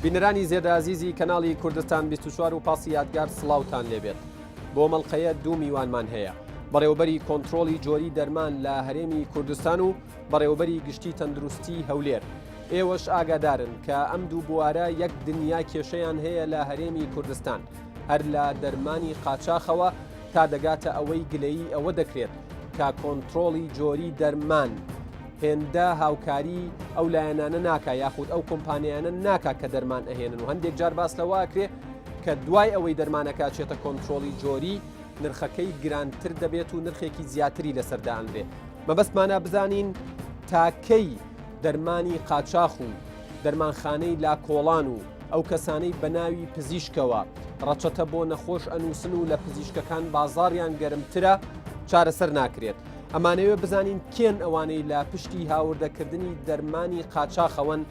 بینەرانی زێدە ئازیزی کەناڵی کوردستان 24 و پاسی یادگار سڵاوتان لێبێت. بۆ مەڵقەیە دوو میوانمان هەیە. بەڕێوەبەری کۆنترۆڵی جۆری دەرمان لە هەرێمی کوردستان و بەڕێوەبەری گشتی تەندروستی هەولێر. ئێوەش ئاگادارن کە ئەم دوو بوارە یەک دنیا کێشەیان هەیە لە هەرێمی کوردستان. هەر لە دەرمانی قاچاخەوە تا دەگاتە ئەوەی گلەیی ئەوە دەکرێت کە کۆنترۆڵی جۆری دەرمان هێندە هاوکاری ئەو لایەنانە ناکا یاخود ئەو کۆمپانیانە ناکا کە دەرمان ئەهێنن و هەندێک جار باس لەوە ئەکرێ کە دوای ئەوەی دەرمانەکە چێتە کۆنترۆڵی جۆری نرخەکەی گرانتر دەبێت و نرخێکی زیاتری لەسەر دانرێ مەبەستمانە بزانین تا کەی دەرمانی قاچاخ و دەرمانخانەی لاکۆڵان و ئەو کەسانەی بە ناوی پزیشکەوە ڕەچەتە بۆ نەخۆش ئەنووسن و لە پزیشکەکان بازاڕیان گەرمترە چارەسەر ناکرێت. ئەمانەوێ بزانین کێن ئەوانەی لە پشتی هاوردەکردنی دەرمانی قاچاخەوەن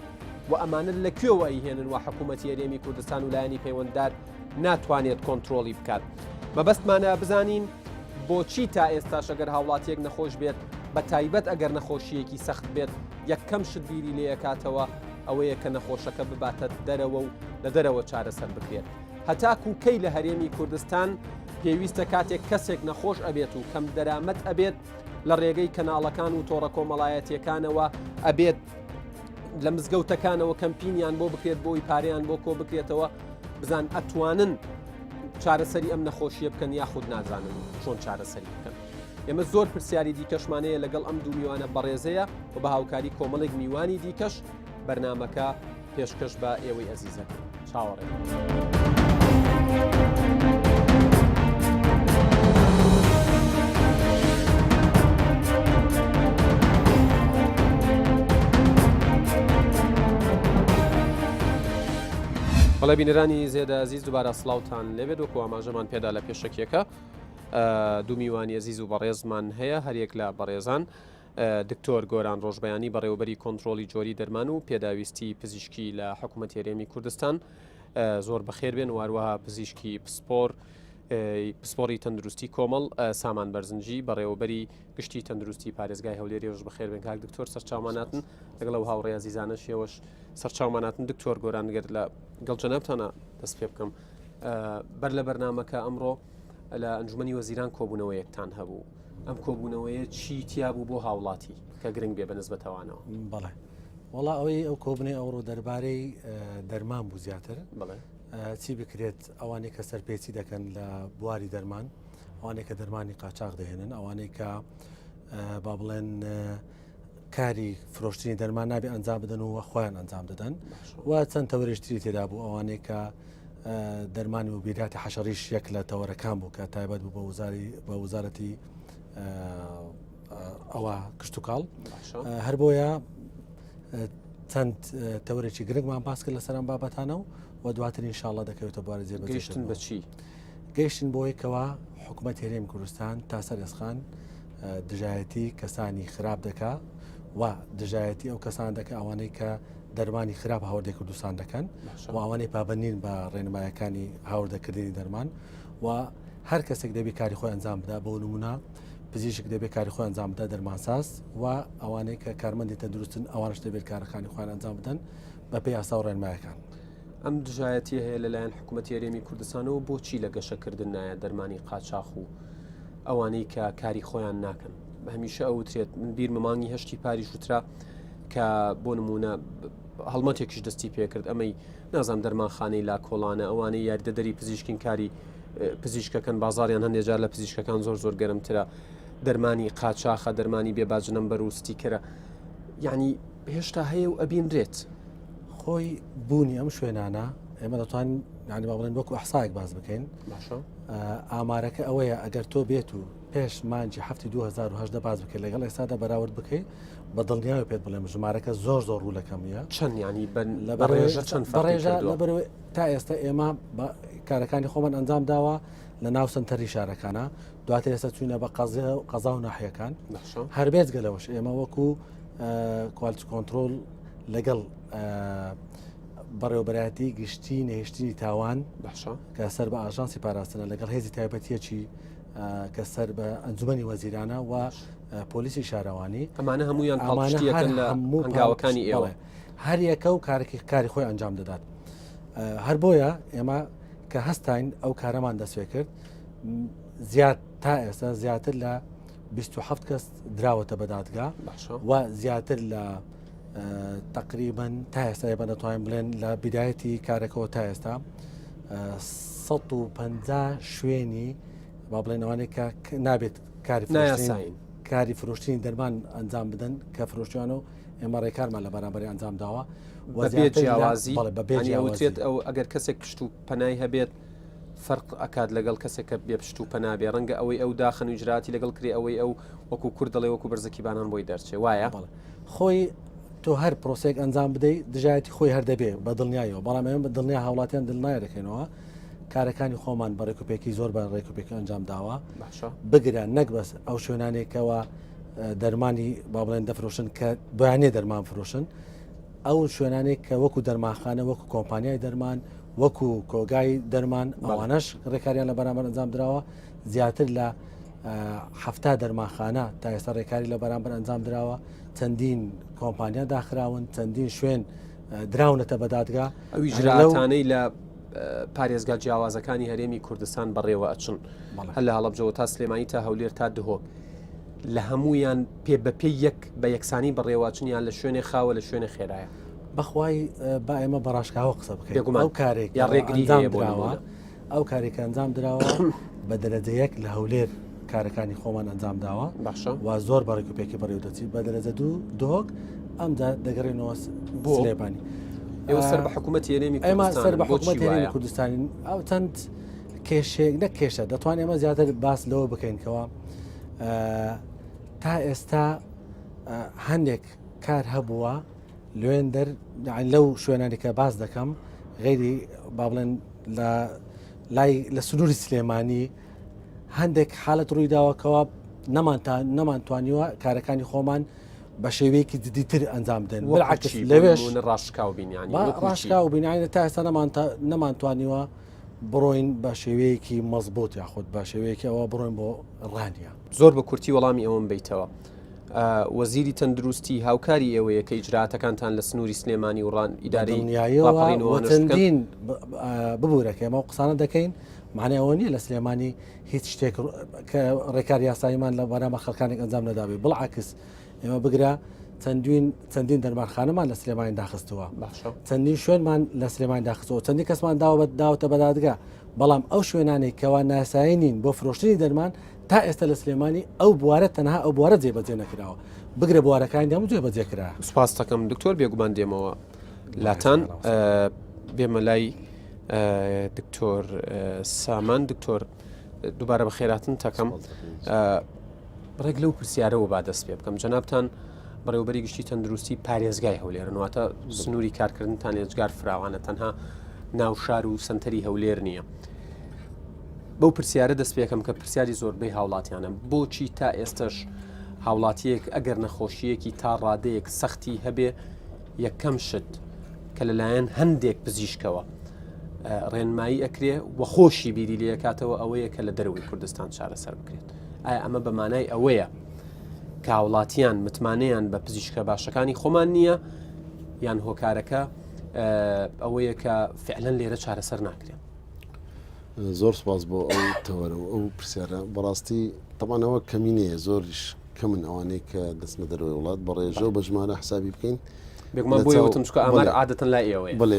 و ئەمانە لە کوێوە ئەیهێنن و حکوومەتی هەرێمی کوردستان و لایەنی پەیوەنددار ناتوانێت کۆنترۆڵی بکات. مەبەستمانە بزانین بۆچی تا ئێستاش ئەگەر هاوڵاتیەک نەخۆش بێت بە تایبەت ئەگەر نەخۆشیەکی سەخت بێت یەکەم شت بیری لێکاتەوە ئەوەیە کە نەخۆشەکە بباتە دەرەوە و لە دەرەوە چارەسەر بکرێت. هەتاکو کەی لە هەرێمی کوردستان پێویستە کاتێک کەسێک نەخۆش ئەبێت و کەم دەرامەت ئەبێت لە ڕێگەی کەناڵەکان و تۆڕە کۆمەڵایەتیەکانەوە ئەبێت لە مزگەوتەکانەوە کەمپینیان بۆ بکرێت بۆی پارەیان بۆ کۆ بکرێتەوە بزان ئەتوانن چارەسەری ئەم نەخۆشیە بکەن یاخود نازانن چۆن چارەسەری بکەن. ئێمە زۆر پرسیاری دیکەشمانەیە لەگەڵ ئەم دوو میوانە بەڕێزەیە و بە هاوکاری کۆمەڵێک میوانی دیکەش بەرنمەکە پێشکەش بە ئێوەی ئەزیزەکەین. چاوەڕێ. بەڵێ بینەرانی زێدە ئەزیز دووبارە سڵاوتان لێبێت وەکو ئاماژەمان پێدا لە پێشەکیەکە دوو میوانی ئەزیز و بەڕێزمان هەیە هەریەک لە بەڕێزان دکتۆر گۆران ڕۆژبەیانی بەڕێوەبەری کۆنترۆڵی جۆری دەرمان و پێداویستی پزیشکی لە حکوومەتی هەرێمی کوردستان زۆر بەخێربێن و هەروەها پزیشکی پسپۆر پسپۆری تەندروستی کۆمەڵ سامان بەرزنجی بەڕێوەبەری گشتی تەندروستی پارێزگای هەولێر ێوش بەخێربێن کاک دکتۆر سەرچاوماناتن لەگەڵ ئەو هاوڕێ ئازیزانەش ئێوەش سەرچاوماناتن دکتۆر گۆران گەر لە گەڵ جەنابتانە دەست پێ بکەم بەر لە بەرنمەکە ئەمڕۆ لە ئەنجومەنی وەزیران کۆبوونەوەیەکتان هەبوو ئەم کۆبوونەوەیە چی تیا بوو بۆ هاوڵاتی کە گرنگ بێ بە نسبەتەوانەوە؟ بەڵێ وەڵا ئەوەی ئەو کۆبنەی ئەوڕۆ دەربارەی دەرمان بوو زیاتر بەڵێ چی بکرێت ئەوانەی کە سەرپێچی دەکەن لە بواری دەرمان ئەوانەی کە دەرمانی قاچاق دەهێنن ئەوانەی کە با بڵێن کاری فرۆشتنی دەرمان نابێ ئەنجام بدەن و خۆیان ئەنجام دەدەن و چەند تەوەرێشتری تێدا بوو ئەوانەی کە دەرمانی و بیراتی حەشەڕیش یەک لە تەوەرەکان بوو کە تایبەت بوو بە وزاری بە وزارەتی ئەوە کشتتوکاڵ هەر بۆیە چەند تەوەرێکی گرنگمان باس کرد لەسەر ئەم بابەتانە و و دواتر ئینشاءاللە دەکەوێتە بواری جێبەجێکردن بەچی گەیشتن بۆی کەوا حکوومەت هەرێم کوردستان تا سەر ئێسخان دژایەتی کەسانی خراپ دەکا و دژایەتی ئەو کەسان دەکە ئەوانەی کە دەرمانی خراپ هاوردەی کوردستان دەکەن و ئەوانەی پابەند نین بە ڕێنمایەکانی هاوردەکردنی دەرمان و هەر کەسێک دەبێت کاری خۆی ئەنجام بدا بۆ نمونە پزیشک دەبێت کاری خۆی ئەنجام بدا دەرمانساز و ئەوانەی کە کارمەندی تەندروستن ئەوانش دەبێت کارەکانی خۆیان ئەنجام بدەن بە پێی یاسا و ڕێنمایەکان. ئەم دژایەتیە هەیە لەلایەن حکوومەتی هەرێمی کوردستانەوە بۆچی لە گەشەکردن نایە دەرمانی قاچاخ و ئەوانەی کە کاری خۆیان ناکەن هەمیشە ئەوترێت من بیرمە مانگی هەشتی پاریش وترا کە بۆ نمونە هەڵمەتێکیش دەستی پێکرد ئەمەی نازام دەرمانخانەی لا کۆڵانە ئەوانەی یاریدەدەری پزیشکین کاری پزیشکەکەن بازاریان هەندێک جار لە پزیشکەکان زۆر زۆر گەرمترە دەرمانی قاچاخە دەرمانی بێ باج نەمبەر و ستیکەرە یعنی هێشتا هەیە و ئەبینرێت خۆی بوونی ئەم شوێنانە ئێمە دەتوانین یعنی با بڵێن وەکو ئەحسایەک باس بکەین ئامارەکە ئەوەیە ئەگەر تۆ بێت و پێش مانگی هەفتی 2010 باز بکەیت لەگەڵ ئێستادا بەراورد بکەیت بە دڵنیاوە پێت بڵێم ژمارەکە زۆر زۆر ڕوو لە کەمیە چەند ینی لە بەڕێژە چەند بەڕێژە لەبەرەوەی تا ئێستا ئێمە کارەکانی خۆمان ئەنجام داوە لە ناو سنتەری شارەکانە دواتر ئێستا چوینە بە قەزا و ناحیەکان هەربێت گەلەوەش ئێمە وەکو quality control لەگەڵ بەڕێوەبەرایەتی گشتی نەهێشتنی تاوان کە سەر بە ئاژانسی پاراستنە لەگەڵ هێزی تایبەتیەکی کە سەر بە ئەنجومەنی وەزیرانە و پۆلیسی شارەوانی ئەمانە هەمویان پاڵپشتیەکەن لە هەموو هەنگاوەکانی ئێوە هەر یەکە و کارێکی کاری خۆی ئەنجام دەدات. هەر بۆیە ئێمە کە هەستاین ئەو کارەمان دەستێ کرد زیاد تا ئێستا زیاتر لە 27 کەس دراوەتە بە دادگا و زیاتر لە تقریبا تا ئێستا ئێمە دەتوانین بڵێن لە بیدایەتی کارەکەەوە تا ئێستا 150 شوێنی با بڵێن ئەوانەی کە نابێت کاری نایاسایین کاری فرۆشتنی دەرمان ئەنجام بدەن کە فرۆشتیانە و ئێمە ڕێکارمان لە بەرامبەری ئەنجام داوە بەبێ جیاوازی بەبێ جیاوترێت ئەو ئەگەر کەسێک پشت و پەنای هەبێت فەرق ئەکات لەگەڵ کەسێک کە بێ پشت و پەنا بێ ڕەنگە ئەوەی ئەو داخن و ئیجراتی لەگەڵ کرێ ئەوەی ئەو وەکو کورد دەڵێ وەکو بەرزەکی بانان بۆی دەرچێ وایە خۆی تۆ هەر پرۆسێک ئەنجام بدەیت دژایەتی خۆی هەر دەبێ بە دڵنیایەوە بەڵام ئێمە دڵنیا هاوڵاتیان دڵنای دەکەینەوە کارەکانی خۆمان بە ڕێکوپێکی زۆر بە ڕێکوپێکی ئەنجام داوە بگرە نەک بەس ئەو شوێنانێکەوە دەرمانی با بڵێن دەفرۆشن کە بۆیانێ دەرمان فرۆشن ئەو شوێنانێک کە وەکو دەرمانخانە وەکو کۆمپانیای دەرمان وەکو کۆگای دەرمان ئەوانەش ڕێکاریان لە بەرامبەر ئەنجام دراوە زیاتر لە هەفتا دەرمانخانە تا ئێستا ڕێکاری لە بەرامبەر ئەنجام دراوە چەندین کۆمپانیا داخراون چەندین شوێن دراونەتە بە دادگا ئەوی ژراتانەی لە پارێزگا جیاوازەکانی هەرێمی کوردستان بەڕێوە ئەچن هەر لە هەڵەبجەوە تا سلێمانی تا هەولێر تا دهۆک لە هەمویان پێ بە پێی یەک بە یەکسانی بەڕێوەچن یان لە شوێنێ خاوە لە شوێنێ خێرایە بەخوای با ئێمە بەڕاشکاوە قسە بکەین ئەو کارێک یا ڕێگری دراوە ئەو کارێک ئەنجام دراوە بە دەرەجە یەک لە هەولێر کارەکانی خۆمان ئەنجام داوە باشە و زۆر بە ڕێکوپێکی بەڕێوە دەچیت بە دەرەجە دوو دهۆک ئەمجا دەگەڕێنەوە بۆ سلێمانی ئێوە سەر بە حکوومەتی هەرێمی ئێمە سەر بە حکوومەتی هەرێمی کوردستانین ئەو چەند کێشێک نەک کێشە دەتوان ئێمە زیاتر باس لەوە بکەین کەەوە تا ئێستا هەندێک کار هەبووە لوێندەر لەو شوێنانی کە باس دەکەم غیری با بڵێن لە لای لە سنووری سلێمانی هەندێک حالت ڕوویداوە کەوا نەمانتوانیوە کارەکانی خۆمان بە شێوەیەکی جدیتر ئەنجام بدەن بالعکس لەوێش ڕاشکاو بینیانی ڕاشکاو بینانی تا ئێستا نەمانتوانیوە بڕۆین بە شێوەیەکی مەزبوط یاخود بە شێوەیەکی ئەوە بڕۆین بۆ ڕانیە. زۆر بە کورتی وەڵامی ئەوەم بەیتەوە. وەزیری تەندروستی هاوکاری ئێوەیە کە ئیجراتەکانتان لە سنووری سلێمانی و ڕان ئیدارەی ڕاپەڕین و چەندین ببوورە کە ئێمە قسانە دەکەین معنی ئەوە نییە لە سلێمانی هیچ شتێک کە ڕێکار یاساییمان لە بەرامە خەڵکانێک ئەنجام نەدابێ بڵعکس ئێمە بگرە چەندین چەندین دەرمانخانەمان لە سلێمانی داخستووە چەندین شوێنمان لە سلێمانی داخستەوە چەندین کەسمان داوە داوەتە بەدادگا بەڵام ئەو شوێنانەی کەوا ناسایی نین بۆ فرۆشتنی دەرمان تا ئێستا لە سلێمانی ئەو بوارە تەنها ئەو بوارە جێبەجێ نەکراوە بگرە بوارەکانی هەموو جێبەجێ کرا. سوپاست دەکەم دکتۆر بێگومان دێمەوە لاتان بێمە لای دکتۆر سامان دکتۆر دووبارە بەخێراتن تەکەم ڕێک لەو پرسیارەوە با دەست پێ بکەم جەنابتان بەڕێوبەری گشتی تەندروستی پارێزگای هەولێرن واتە سنووری کارکردنتان ئێجگار فراوانە تەنها ناو شار و سنتەری هەولێر نییە. بەو پرسیارە دەست پێکەم کە پرسیاری زۆربەی هاوڵاتیانە بۆچی تا ئێستش هاوڵاتیەک ئەگەر نەخۆشیەکی تا ڕادەیەک سەختی هەبێ یەکەم شت کە لەلایەن هەندێک پزیشکەوە ڕێنمایی ئەکرێ و خۆشی بیری لەکاتەوە ئەوەیە کە لە دەرەوەی کوردستان چارەسەر بکرێت ئایا ئەمە بە مانای ئەوەیە کە هاوڵاتیان متمانەیان بە پزیشکە باشەکانی خۆمان نییە یان هۆکارەکە ئەوەیە کە فعلەن لێرە چارەسەر ناکرێن زۆر سپاس بۆ ئەو تەوەرە و ئەو پرسیارە بەڕاستی تەمانەوە کەمینەیە زۆریش کەمن ئەوانەی کە دەچنە دەرەوەی وڵات بە ڕێژە و بە ژمارە حسابی بکەین بێگومان بۆیە وتم چونکە ئامار عادەتەن لای ئێوەیە. بەڵێ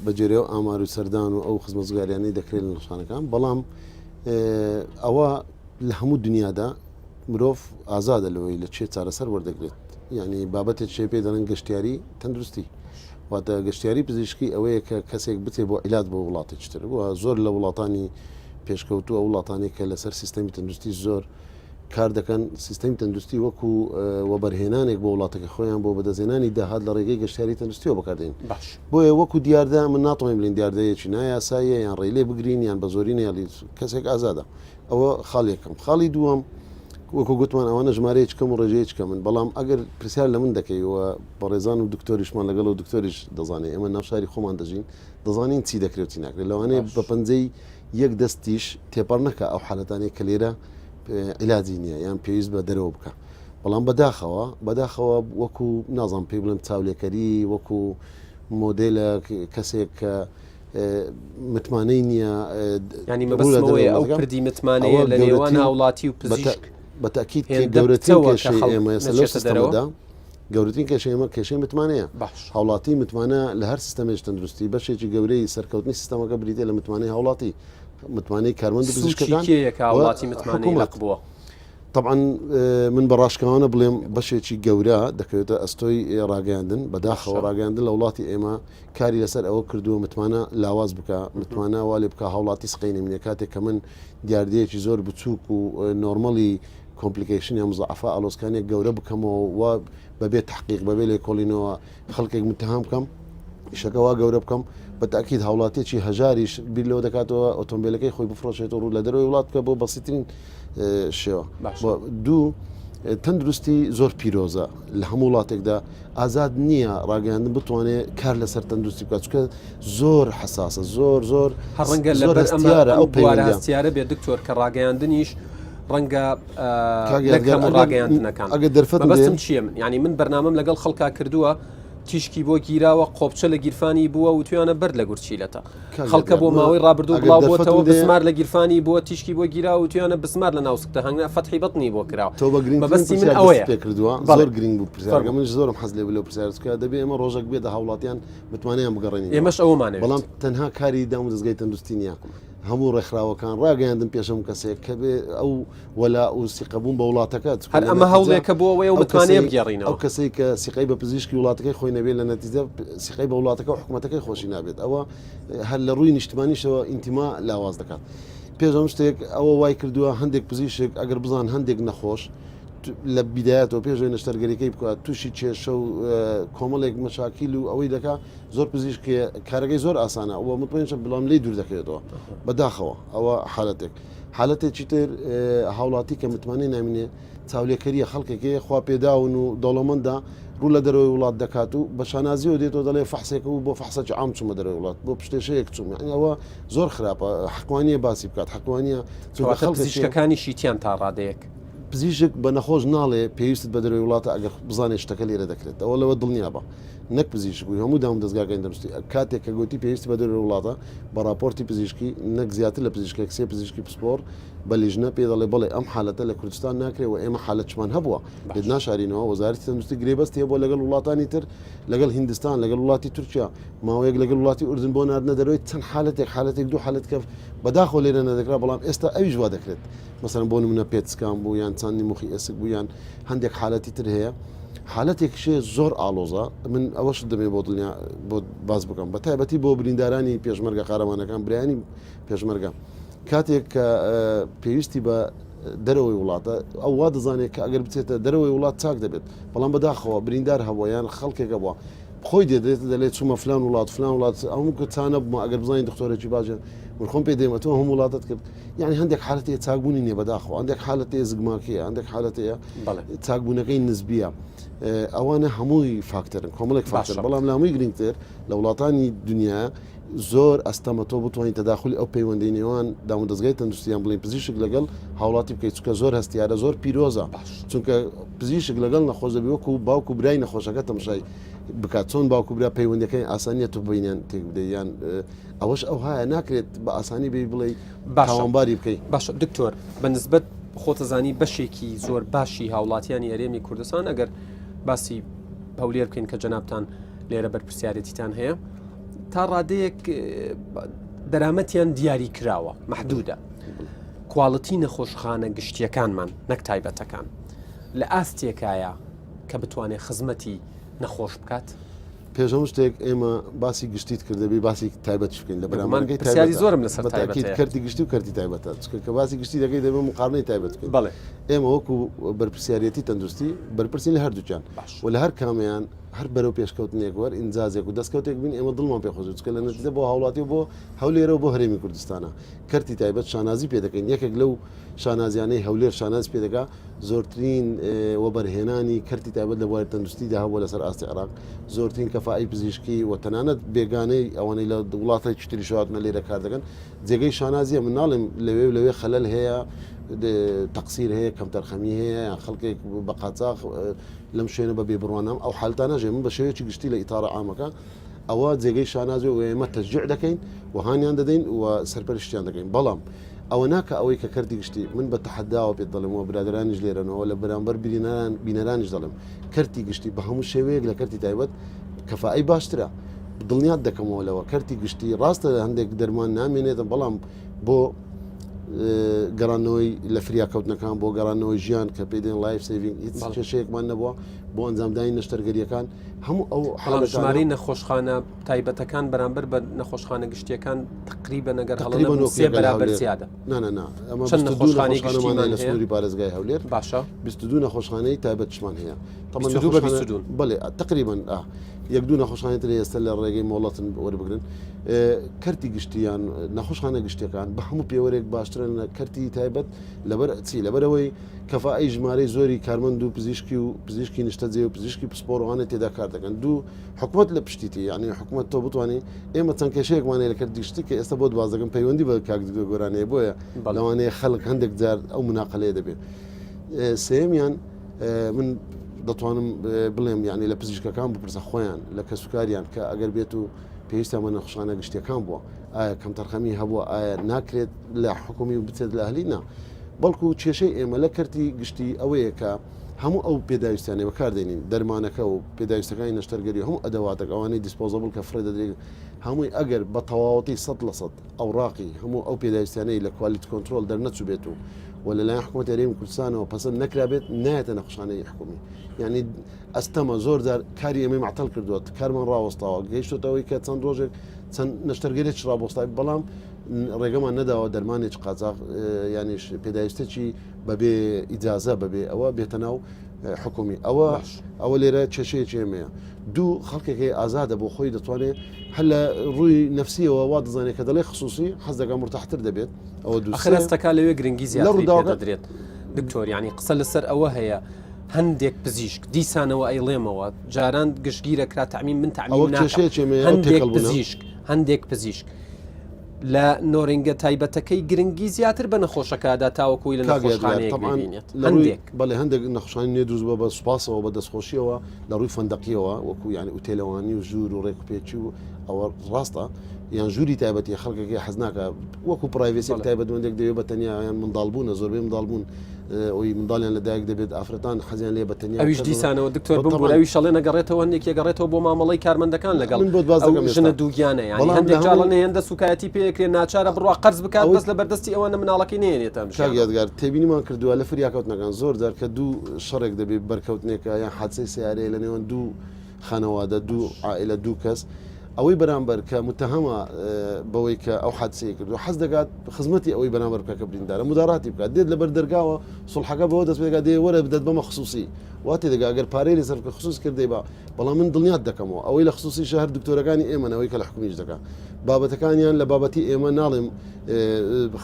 بە گوێرەی ئەو ئامار و سەردان و ئەو خزمەتگوزاریانەی دەکرێت لە نەخۆشخانەکان بەڵام ئەوە لە هەموو دنیادا مرۆڤ ئازادە لەوەی لە چێ چارەسەر وەردەگرێت یعنی بابەتێک شێ پێ دەڵێن گەشتیاری تەندروستی واتە گەشتیاری پزیشکی ئەوەیە کە کەسێک بچێ بۆ عیلاج بۆ وڵاتێکی تر و زۆر لە وڵاتانی پێشکەوتوو ئەو وڵاتانی کە لەسەر سیستەمی تەندروستی زۆر کار دەکەن، سیستەمی تەندروستی وەکو وەبەرهێنانێک بۆ وڵاتەکە خۆیان بۆ بەدەستهێنانی داهات لە ڕێگەی گەشتیاری تەندروستیەوە بەکاردێنن. باش. بۆیە وەکو دیاردە من ناتوانین بڵێین دیاردەیەکی نایاساییە یان ڕێی لێ بگرین یان بە زۆری نەیەڵین کەسێک ئازادە. ئەوە خاڵی یەکەم. خاڵی دووەم وەکو گوتمان ئەوانە ژمارەیەکی کەم و ڕێژەیەکی کەمن بەڵام ئەگەر پرسیار لە من دەکەی و بەڕێزان و دکتۆریشمان لەگەڵ و دکتۆریش دەزانێت ئێمە ناو شاری خۆمان دەژین دەزانین چی دەکرێت و چی ناکرێت لەوانەیە بە پەنجەی یەک دەستیش تێپەڕ نەکا ئەو حالەتانەی کە لێرە عیلاجی نییە یان پێویست بە دەرەوە بکە بەڵام بەداخەوە بەداخەوە وەکو نازانم پێی بڵێم چاولێکەری وەکو مۆدێلە کەسێک کە متمانەی نییە. یانی مەبەستم ئەوەیە ئەو پردی متمانەیە لە نێوان هاوڵاتی و پزیشک بە تاکید هێندە گەورەترین پتەوە کە کێشەی خەڵک ئێمە ئێستا لەو نەچێتە دەرەوە. سیستەمەدا گەورەترین کێشەی ئێمە کێشەی متمانەیە. باش. هاوڵاتی متمانە لە هەر سیستەمێکی تەندروستی بەشێکی گەورەی سەرکەوتنی سیستەمەکە بریتیە لە متمانەی هاوڵاتی، متمانەی کارمەند و سوچی پزیشکەکان کێیە کە و هاوڵاتی متمانەی حکوومەت. لەق بووە؟ تەبعەن من بە ڕاشکاوانە بڵێم بەشێکی گەورە دەکەوێتە ئەستۆی ڕاگەیاندن، بەداخەوە باشە. ڕاگەیاندن لە وڵاتی ئێمە کاری لەسەر ئەوە کردووە متمانە لاواز بکا، متمانە وا لێ بکا هاوڵاتی سقەی نەمینێ، کاتێک کە من دیاردەیەکی زۆر بچووک و normal ی complication یا مزاعەفە ئاڵۆزکانێک گەورە بکەمەوە و بەبێ تەحقیق بەبێ لێکۆڵینەوە خەڵکێک متهم بکەم ئیشەکە وا گەورە بکەم بە تاکید هاوڵاتیەکی هەژاریش بیر لەوە دەکاتەوە ئۆتۆمبیلەکەی خۆی بفرۆشێت و ڕوو لە دەرەوەی وڵات بکە بۆ بەسیترین شێوە دوو تەندروستی زۆر پیرۆزە لە هەموو وڵاتێکدا ئازاد نییە ڕاگەیاندن بتوانێت کار لەسەر تەندروستی بکات چکە زۆر حساسە زۆر زۆر ڕەنگە لە هەستیارە ئەو پەیوەندیارە بێت دکتۆر کە ڕاگەیاندنیش ڕەنگە ڕاگەیاندنەکان ئەگە دەرفەت بەستم چییە من ینی من بەرنامەم لەگەڵ خەڵکا کردووە تیشکی بۆ گیراوە قۆپچە لە گیرفانی بووە و تویانە بەر لە گورچیلەتە خەڵکە بۆ ماوەی ڕابردوو بڵاو بۆتەوە بسمار لە گیرفانی بووە تیشکی بۆ گیرا و تویانە بسمار لە ناوسکتە هەنگنا فەتحی بەتنی بۆ کراوە تۆ بە گرنگ مەبەستی من ئەوەیە پێ کردووە زۆر گرنگ بوو پرسیارەکە منیش زۆرم حەز لێ بوو لەو پرسیارە چونکە دەبێ ئێمە ڕۆژێک بێتە هاوڵاتیان متمانەیان بگەڕێنینەوە ئێمەش ئەوەمانەوێت بەڵام تەنها کاری دام و دەزگای تەندروستی نییە هەموو ڕێکخراوەکان ڕاگەیاندن پێش هەموو کەسێک کە بێ ئەو وەلا و سیقەبوون بە وڵاتەکە چونکە هەر لە ئەمە نەتیجە هەوڵێکە بۆ ئەوەی ئەو ئەو متمانەیە کەسەی بگێڕینەوە. ئەو کەسەی کە سیقەی بە پزیشکی وڵاتەکەی خۆی نەبێت لە نەتیجە سیقەی بە وڵاتەکە و حکومەتەکەی خۆشی نابێت ئەوە هەر لە ڕووی نیشتمانیشەوە ئینتیما لاواز دەکات پێش هەموو شتێک ئەوە وای کردووە هەندێک پزیشک ئەگەر بزان هەندێک نەخۆش لە بیدایەتەوە پێش ئەوەی نەشتەرگەریەکەی بکات تووشی کێشە و کۆمەڵێک مەشاکیل و ئەوەی دەکا زۆر پزیشک کارەکەی زۆر ئاسانە و مطمئنشە بەڵام لێی دوور دەکەوێتەوە بەداخەوە ئەوە حالەتێک حالەتێکی تر هاوڵاتی کە متمانەی نامینێ چاولێکەریە خەڵکێک هەیە خوا پێداون و دەوڵەمەندە ڕوو لە دەرەوەی وڵات دەکات و بە شانازیەوە دێتەوە دەڵێ فەحسێک و بۆ فەحسەکی عام چوومە دەرەوەی وڵات بۆ پشتێشەیەک چووم یعنی ئەوە زۆر خراپە حەقوانیە باسی بکات حەقوانیە چونکە کەواتە خەڵکێک پزیشکەکانیشی تیان تا ڕادەیەک. پزیشک بە نەخۆش ناڵێ پێویستت بە دەرەوەی وڵاتە ئەگەر بزانێت شتەکە لێرە دەکرێت ئەوە لەوە دڵنیابە نەک پزیشک و هەموو دام و دەزگاکانی تەندروستی کاتێک کە گوتی پێویستی بە دەرەوەی وڵاتە بە ڕاپۆرتی پزیشکی نەک زیاتر لە پزیشکێک سێ پزیشکی پسپۆڕ بە لیژنە پێی دەڵێ بەڵێ ئەم حالەتە لە کوردستان ناکرێ و ئێمە حالەتشمان هەبووە لێت ناشارینەوە وەزارەتی تەندروستی گرێبەستی هەبووە لەگەڵ وڵاتانی تر لەگەڵ هیندستان لەگەڵ وڵاتی تورکیا ماوەیەک لەگەڵ وڵاتی ئوردن بۆ ناردنە دەرەوەی چەند حالەتێک حالەتێک دوو حالەت کە بەداخەوە لێرە نەدەکرا بەڵام ئێستا ئەویش وا دەکرێت مەسەلەن بۆ نمونە PET scan بوو یان چاندنی مخی ئێسک بوو یان هەندێک حالەتی تر هەیە حالەتێکیش هەیە زۆر ئاڵۆزە من ئەوەش دەمێ بۆ دڵنیا بۆ باس بکەم بە تایبەتی بۆ بریندارانی پێشمەرگە قارەمانەکان برایانی پێشمەرگە کاتێک کە پێویستی بە دەرەوەی وڵاتە ئەو وا دەزانێت کە ئەگەر بچێتە دەرەوەی وڵات چاک دەبێت بەڵام بەداخەوە بریندار هەبووە یان خەڵکێکە بووە خۆی دێت دەلێت چوومە فلان وڵات فلان وڵات ئەوم کە چانە بوومە ئەگەر بزانین دکتۆرێکی باشە من خۆم پێ دێمە تۆ هەموو وڵاتت کرد یعنی هەندێک حالەت هەیە چاکبوونی نییە بەداخەوە هەندێک حالەت هەیە زگماکیە هەندێک حالەت هەیە چاکبوونەکەی نزبیە ئەوانە هەمووی فاکتەرن کۆمەڵێک فاکتەر بەڵام لە هەمووی گرنگتر لە وڵاتانی دنیا زۆر ئەستەمە تۆ بتوانین تەداخلی ئەو پەیوەندی نێوان دامودەزگای تەندروستیان بڵین پزیشک لەگەڵ هاوڵاتی بکەیت چونکە زۆر هەستیارە زۆر پیرۆزە چونکە پزیشک لەگەڵ نەخۆش دەبی وەکو باوک و برای نەخۆشەکە تەمشای بکات چۆن باوک و برا پەیوەندەکەی ئاسانیە تۆ بینیان تێک بدەیت یان ئەوەش ئەوهایە ناکرێت بە ئاسانی بێی بڵێی باشە تاوانباری بکەی. باشە دکتۆر بە نسبەت خۆتەزانی بەشێکی زۆر باشی هاوڵاتیانی هەرێمی کوردستان ئەگەر باسی هەولێر بکەین کە جەنابتان لێرە بەرپرسیارێتیتان هەیە تا ڕادەیەک دەرامەتیان دیاری کراوە محدودە quality نەخۆشخانە گشتیەکانمان نەک تایبەتەکان لە ئاستێکایە کە بتوانێت خزمەتی نەخۆش بکات؟ پێش هەموو شتێک ئێمە باسی گشتیت کرد دەبێ باسی تایبەتیش بکەین لە بەرامبەرەکەی پرسیاری زۆرم لەسەر بە تاکید تایبەتەیە. کەرتی گشتی و کەرتی تایبەتە چونکە کە باسی گشتی دەکەی دەبێ مقارنەی تایبەت بکەین بەڵێ. ئێمە وەکو بەرپرسیارەتی تەندروستی بەرپرسین لە هەردووکیان باش. و لە هەر کامیان هەر بەرەو پێشکەوتنێک و هەر ئینجازێک و دەستکەوتێک بین ئێمە دڵمان پێ خۆش دەبێت چونکە لە نەتیجە بۆ هاوڵاتی و بۆ هەولێرە و بۆ هەرێمی کوردستانە کەرتی تایبەت شانازی پێ دەکەین یەکێک لەو شانازیانەی هەولێر شانازی پێ دەکا زۆرترین وەبەرهێنانی کەرتی تایبەت لە بواری تەندروستیدا هەبووە لەسەر ئاستی عێراق، زۆرترین کەفائەی پزیشکی و تەنانەت بێگانەی ئەوانەی لە وڵاتێکی تریشەوە هاتنە لێرە کار دەکەن جێگەی شانازیە من ناڵێم لەوێ و لەوێ خەلەل هەیە تەقسیر هەیە کەمتەرخەمی هەیە یان خەڵکێک بە قاچاخ لەم شوێنە بە بێ بڕوانام ئەو حالتانە ژێ من بە شێوەیەکی گشتی لە ئیتارە عامەکە. ئەوە جێگەی شانازی و ئێمە تەشجیع دەکەین و هانیان دەدەین و سەرپەرشتیان دەکەین بەڵام ئەوە ناکە ئەوەی کە کەرتی گشتی من بە تەحەداوە پێت دەڵێم و برادەرانیش لێرەنەوە لە بەرامبەر بینەران بینەرانیش دەڵێم کەرتی گشتی بە هەموو شێوەیەک لە کەرتی تایبەت کەفائی باشترە دڵنیات دەکەمەوە لەوە کەرتی گشتی ڕاستە هەندێک دەرمان نامێنێتە بەڵام بۆ گەڕانەوەی لە فریاکەوتنەکان بۆ گەڕانەوەی ژیان کە پێی دێن life saving هیچ کێشەیەکمان نەبووە بۆ ئەنجامدانی نەشتەرگەریەکان هەموو ئەو حاڵەتانەی نەخۆشخانە تایبەتەکان بەرامبەر بە نەخۆشخانە گشتیەکان تقریبا نەگەر هەڵە سێ بەرابەر زیادە نا ئەمە چەند نەخۆشخانەی گشتیمان لە سنووری پارێزگای هەولێر باشە 22 نەخۆشخانەی تایبەتشمان هەیە طبعا 22 بە 22 بەڵێ تقریبا یەک دوو نەخۆشخانەی تر ئێستا لە ڕێگەی مۆڵەتن وەربگرن کەرتی گشتیان نەخۆشخانە گشتیەکان بە هەموو پێوەرێک باشترن لە کەرتی تایبەت لەبەر چی لەبەرەوەی کەفائی ژمارەی زۆری کارمەند و پزیشکی و پزیشکی نیشتەجێ و پزیشکی پسپۆڕوانە تێدا کار دەکەن دوو حکومت لە پشتیتی یعنی حکومت تۆ بتوانانی ئێمە چەند کێشەیەکمانەیە لە کەرتی گشتی کە ئێستا بۆت باز دەکەم پەیوەندی بە کاک دکتۆر گۆرانەیە بۆیە لەوانەیە خەڵک هەندێک جار ئەو مناقەلەیە دەبێت سێمیان من دەتوانم بڵێم یعنی لە پزیشکەکان بپرسە خۆیان لە کەسوکاریان کە ئەگەر بێت و پێویستیان بە نەخۆشخانە گشتیەکان بووە ئایا کەمتەرخەمی هەبووە ئایا ناکرێت لە حکومی و بچێت لە ئەهلی نا بەڵکو کێشەی ئێمە لە کەرتی گشتی ئەوەیە کە هەموو ئەو پێداویستیانەی بەکاردێنین دەرمانەکە و پێداویستەکانی نەشتەرگەری هەموو ئەدەواتەک ئەوانەی disposable کە فڕێ دەدرێت هەمووی ئەگەر بە تەواوەتی سەد لە سەد ئەوراقی هەموو ئەو پێداویستیانەی لە quality control دەرنەچووبێت و و لەلایەن حکوومەت هەرێمی کوردستانەوە پەسەند نەکرابێت نایەتە نەخۆشخانەی حکومی یعنی ئەستەمە زۆر جار کاری ئێمەی مەعتەل کردووە کارمان ڕاوەستاوە گەیشتۆتە ئەوەی کە چەند ڕۆژێک چەند نەشتەرگەرێکی ڕابۆستای بەڵام ڕێگەمان نەداوە دەرمانێکی قاچاخ یانیش پێداویستێکی بەبێ ئیجازە بەبێ ئەوە بێتە ناو حکومی ئەوە ئەوە لێرە کێشەیەکی ئێمەیە دوو خەڵکێکی ئازادە بۆ خۆی دەتوانێت هەر لە ڕووی نفسیەوە وا دەزانێت کە دەڵێ خصوصی حەز دەکات مرتاحتر دەبێت ئەوە دوو خرستەکە لەوێ گرنگی زیاتر دەدرێت دکتۆر ینی قسە لەسەر ئەوە هەیە هەندێک پزیشک دیسانەوە ئەیڵێمەوە جاران گشتگیرە کرا تەعمیم من تەعمیم ناکەم هەندێک پزیشک هەندێک پزیشک لە نۆرینگە تایبەتەکەی گرنگی زیاتر بە نەخۆشەکەدا تاوەکوی لە نەخۆشخانەیەک ببینێت هەندێک بەڵێ هەندێک نەخۆشخانەی نوێ دروست بووە بە سوپاسەوە بە دەستخۆشیەوە لە ڕووی فەندەقیەوە وەکو یعنی ئوتێلەوانی و ژوور و ڕێکوپێکی و ئەوە ڕاستە یان ژووری تایبەتی خەڵکەکەی حەز ناکە وەکو privacy تایبەتمەندێک دەوێت بە تەنیا یان منداڵ بوونە زۆربەی منداڵ بوون ئەوی منداڵیان لە دایک دەبێت ئافرەتان حەزیان لێ بە تەنیا ئەویش دیسانەوە دکتۆر بمبوور ئەویش شەڵێ نەگەڕێتەوە هەندێک گەڕێتەوە بۆ مامەڵەی کارمەندەکان لەگەڵ من بۆت باس دەکەم ژنە دووگیانە یان هەندێک جار لە هێندە سوکایەتی پێکرێ ناچارە بڕوا قەرز بکات بەس لە بەردەستی ئەوانە مناڵەکەی نێنێتە ئەم کاک یادگار تێبینیمان کردووە لە فریاکەوتنەکان زۆر جار کە دوو شەڕێک دەبێت بەرکەوتنێکە یان حادسەی سیارەیە لە نێوان دوو خانەوادە دوو عائلە دوو کەس ئەوەی بەرامبەر کە متهەمە بەوەی کە ئەو حادسەی کردو حەز دەکات خزمەتی ئەوەی بەرامبەر بکە کە بریندارە مداراتی بکات دێت لەبەر دەرگاوە سڵحەکە بەوە دەست پێ دێ وەرە بدەت بەمە خصوصی وا تێدەگا ئەگەر پارەی لەسەر بکە خصوص کردەی بە بەڵام من دڵنیات دەکەمەوە ئەوەی لە خصوصی شەهر دکتۆرەکانی ئێمەنەوەی کە لە حکومیش دەکا بابەتەکانیان لە بابەتی ئێمە ناڵێم